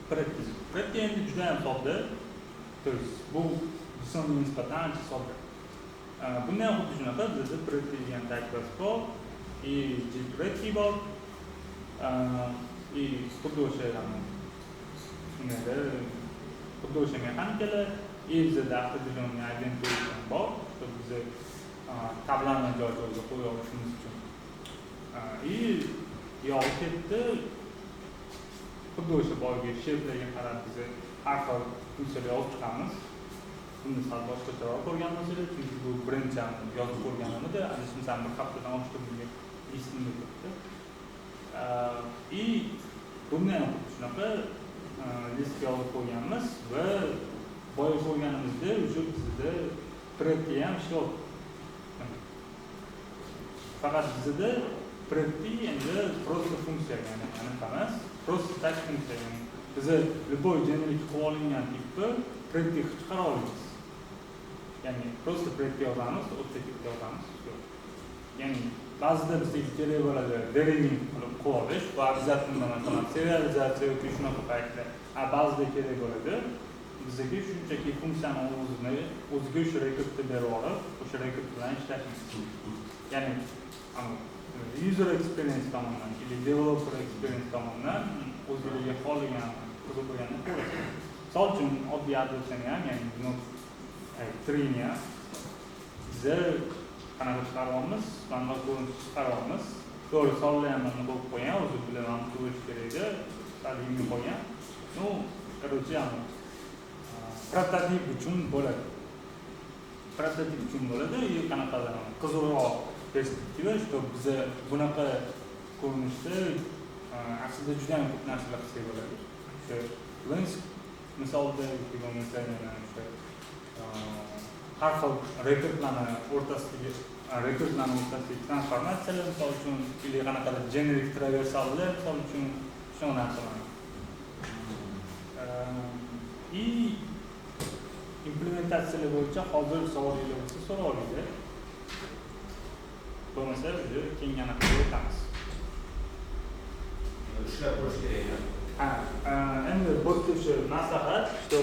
Pretty. Pretty endi juda ham sodda. То есть bu JSONga nisbatan ancha sodda. Bunda ham xuddi shunaqa bizda pretty degan type class bor, и pretty bor. И xuddi o'sha nimada xuddi o'sha mexanikalar, и bizada определенный identification bor, что biza tablani joy joyiga qo'ya olishimiz uchun. И yog'i ketdi. Xuddi o'sha boyagi shapelarga qarab biza har xil funksiyalar yozib chiqamiz. Buni sal boshqacharoq ko'rgan bo'lsanglar, chunki bu birinchi yozib ko'rganim edi, adashmasam bir haftadan oshiq bunga esimda turibdi. И bunda ham xuddi shunaqa list yozib qo'yganmiz va boya ko'rganimizda уже bizda pretty ham ishlayapti. Faqat bizda pretty endi просто funksiya, ya'ni anaqa emas, просто так funksiya, ya'ni biza любой generic qilib olingan tipni pretty qilib chiqara olamiz. Ya'ni просто pretty yozamiz, o'sha tipda yozamiz. Ya'ni ba'zida bizga kerak bo'ladi deriving qilib qilib olish, bu обязательно masalan serializatsiya yoki shunaqa paytda, ba'zida kerak bo'ladi bizga shunchaki funksiyani o'zini o'ziga o'sha rekordni berib olib, o'sha rekord bilan ishlashimiz. Ya'ni user experience tomonidan или developer experience tomonidan o'zlariga xohlagan qiziq bo'lganini ko'radi. Misol uchun oddiy adresini ham, ya'ni node treeni ham biza qanaqa chiqaryapmiz, mana ko'rinish chiqaryapmiz. To'g'ri, sonlar ham mana qo'yib qo'ygan, o'zi bilaman bo'lishi kerak edi, sal yengil qo'ygan. Ну, короче, prototip uchun bo'ladi. Prototip uchun bo'ladi, и qanaqadir qiziqroq perspektiva, что biza bunaqa ko'rinishda aslida juda ham ko'p narsalar qilsak bo'ladi. O'sha lens misolida yoki bo'lmasa yana o'sha har xil rekordlarni o'rtasidagi transformatsiyalar misol uchun, или qanaqadir generic traversallar misol uchun shunaqa narsalar. И implementatsiyalar bo'yicha hozir savollar bo'lsa so'ra olinglar. Bo'lmasa уже keyingi anaqaga o'tamiz. Ishlab ko'rish kerak. Ha, endi bu yerda o'sha maslahat, что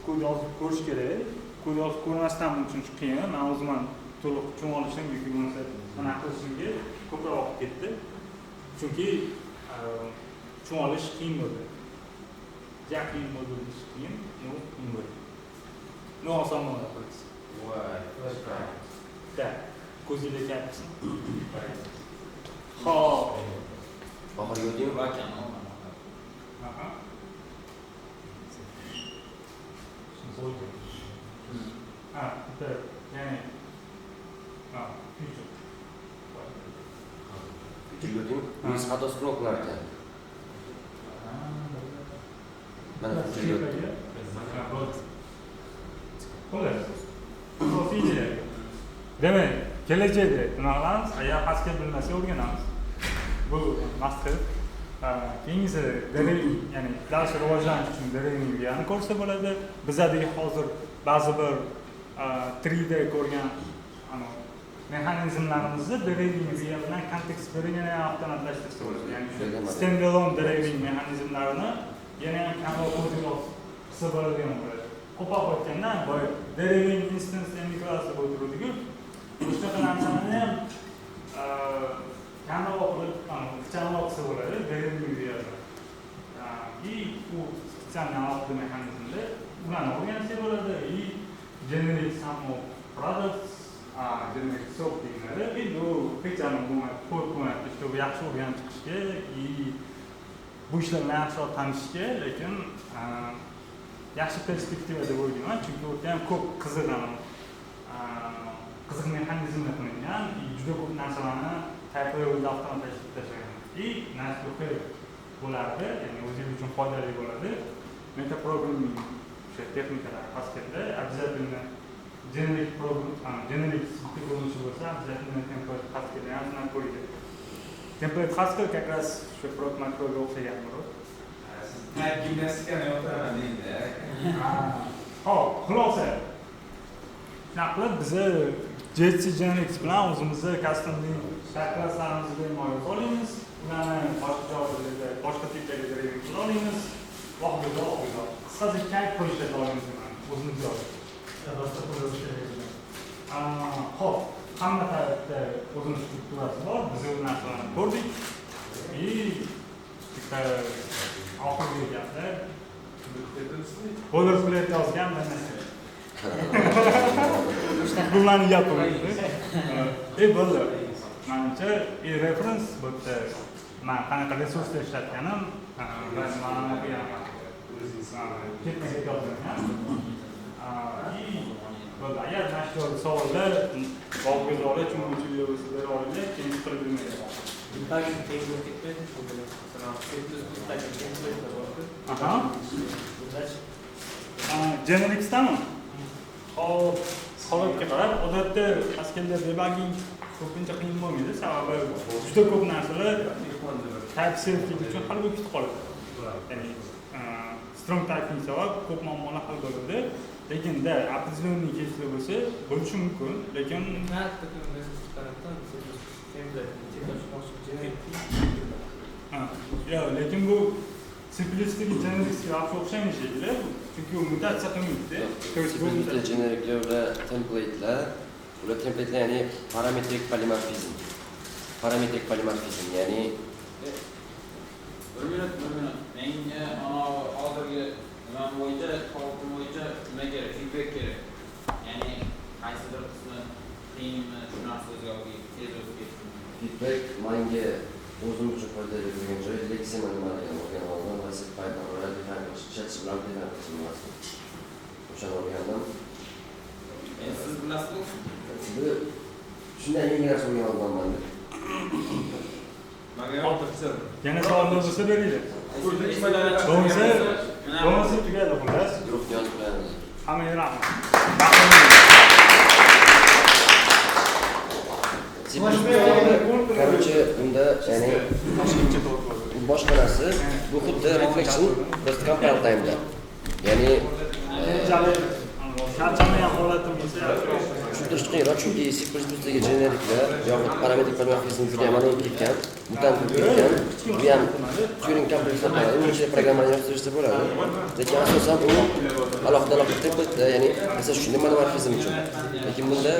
kod yozib ko'rish kerak. Kod yozib ko'rmasdan buni tushunish qiyin. Men o'zim ham to'liq tushunib olishim yoki bo'lmasa anaqa qilishimga ko'proq vaqt ketdi. Chunki tushunib olish qiyin bo'ldi. Ja qiyin bo'ldi deyish qiyin, но qiyin bo'ldi. Но oson bo'ldi xullas. Voy, flashback. Да, ko'zinglar kattasin. Xo'p. Oxirgi o'taymi? Aha. Ha, bitta, ya'ni ha, future. Future'ga o'taymi? Minus xato scroll qilar ekan. Mana future'ga o'tdim. Xullas. Asosiy ideya. Demak, kelajakda nima qilamiz? Agar Haskell bilmasa o'rganamiz. Bu must have. Keyingisi deriving, ya'ni dars rivojlanish uchun deriving degani ko'rsa bo'ladi. Bizadagi hozir ba'zi bir 3D ko'rgan mexanizmlarimizni deriving bilan kontekst berib yana ham avtomatlashtirsa bo'ladi. Ya'ni standalone deriving mexanizmlarini yana ham kamroq kod qilsa bo'ladigan bo'ladi. Qo'pol aytganda, boya deriving instance any class deb o'tiruvdik-ku. Shunaqa narsani ham kamroq qilib, ixchamroq qilsa bo'ladi, deriving deyiladi. И u специальный alohida mexanizmda ularni o'rgansak bo'ladi. И generate some of products, generate soap deyiladi. Endi u hech ham bo'lmaydi, ko'p bo'lmaydi, чтобы yaxshi o'rganib chiqishga и bu ishlar bilan yaxshiroq tanishishga, lekin yaxshi perspektiva deb o'ylayman, chunki u yerda ham ko'p qiziq qiziq mexanizmlar qilingan, juda ko'p narsalarni type levelda avtomatlashtirib tashlagan. И nice to have bo'lardi, ya'ni o'zingiz uchun foydali bo'ladi. Meta programming o'sha texnikalar Pascalda обязательно generic program, generic bitta ko'rinishi bo'lsa, обязательно template Pascalni ham sinab ko'ringlar. Template Haskell как раз shu prop makroga o'xshagan birov. Siz type gimnastikani yoqtiraman deydi. Hop, xulosa. Shunaqa qilib biza GHC Generics bilan o'zimizni custom klasslarimizni bemalol yoza olamiz. Ularni boshqa joylarda, boshqa tipdagi deriving qila olamiz. Va hokazo, hokazo. Qisqasi kayf qilib ishlata olamiz o'zimiz yozib. Boshqa qilish kerak. Xo'p, hamma tarafda o'zini strukturasi bor, biz u narsalarni ko'rdik. И bitta oxirgi gaplar boilerplate yozgan bir narsa. Bu mani gapim. Bo'ldi. Manimcha, reference bu yerda man qanaqa resurslar ishlatganim va nimani o'qiganim ketma-ket yozilgan. И bo'ldi. Agar mana shu joyda savollar, bog'guzorlar, tushunmovchiliklar bo'lsa bera olinglar, keyin qilib yurmaydi. Debugging qiyin bo'lib ketmaydi shu bilan. Masalan, C++dagi templatelar bor-ku. Aha. Bundachi? Genericsdami? Hop, holatga qarab, odatda Pascalda debugging ko'pincha qiyin bo'lmaydi, sababi juda ko'p narsalar type safety uchun hal bo'lib ketib qoladi. Ya'ni strong typing sabab ko'p muammolar hal bo'ladi. Lekin-da определенный кейslar bo'lsa, bo'lishi mumkin, lekin Ha, такой message chiqaradida, C++ template, generic. Ha, yo'q, lekin bu C++dagi genericsga вообще o'xshamaydi shekilli, chunki u mutatsiya qilmaydi. То есть bu C++da generiklar ular templatelar, ular templatelar ya'ni parametrik polimorfizm. Parametrik polimorfizm, ya'ni Bir minut, bir minut. Menga ana hozirgi nimam bo'yicha, talkim bo'yicha nima kerak? Feedback kerak. Ya'ni qaysidir qismi qiyinmi, shu narsa yoki tez o'tib ketdimi? Feedback menga o'zim uchun foydali bo'lgan joyi leksema nimaligini o'rganib oldim va C Python bilan define qilish, ishlatish bilan define qilish nimasini. O'shani o'rgandim. Endi siz bilasizmi? Bu shunday yangi narsa o'rganib olganman. Manga yoqdi. Yana savollar bo'lsa beringlar. Bo'lmasa, bo'lmasa tugadi xullas. Guruhga yozib qo'yamiz. Hammaga rahmat. C++, короче, unda ya'ni boshqa narsa, bu xuddi reflection, просто compile time'da. Ya'ni Charchamagan holatim bo'lsa yaxshiroq. Tushuntirish qiyinroq, chunki C++dagi generiklar yoxud parametrik polimorfizm juda ham anavi ketgan, mutant bo'lib ketgan. Bu ham Turing complex hisoblanadi. Uni ichida programmani yozdirishsa bo'ladi. Lekin asosan u alohida alohida template'da, ya'ni masalan shunday monomorfizm uchun. Lekin bunda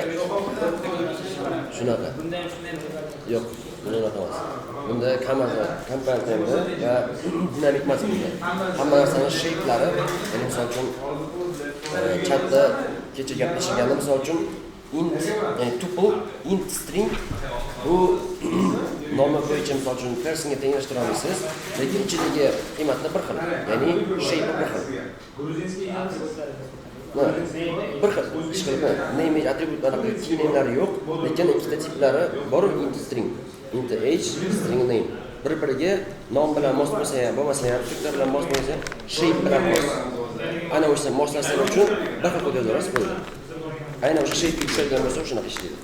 shunaqa. Bunda ham shunday bo'ladi. Yo'q, bunda unaqa emas. Bunda compile time'da va dinamik emas bunda. Hamma narsani shape'lari, ya'ni misol uchun chatda kecha gaplashilganda misol uchun int, ya'ni tuple, int string bu nomi bo'yicha misol uchun personga tenglashtira olmaysiz, lekin ichidagi qiymatlar bir xil, ya'ni shape bir xil. Bir xil, ish qilib, name atribut anaqa key name'lari yo'q, lekin ikkita tiplari bor, int string, int age, string name. Bir-biriga nom bilan mos bo'lsa ham, bo'lmasa ham, struktura bilan mos bo'lmasa ham, shape bilan mos. Ana o'sha moslashtirish uchun bir xil kod yozaverasiz, bo'ldi. Aynan o'sha shape'ga tushadigan bo'lsa, shunaqa ishlaydi.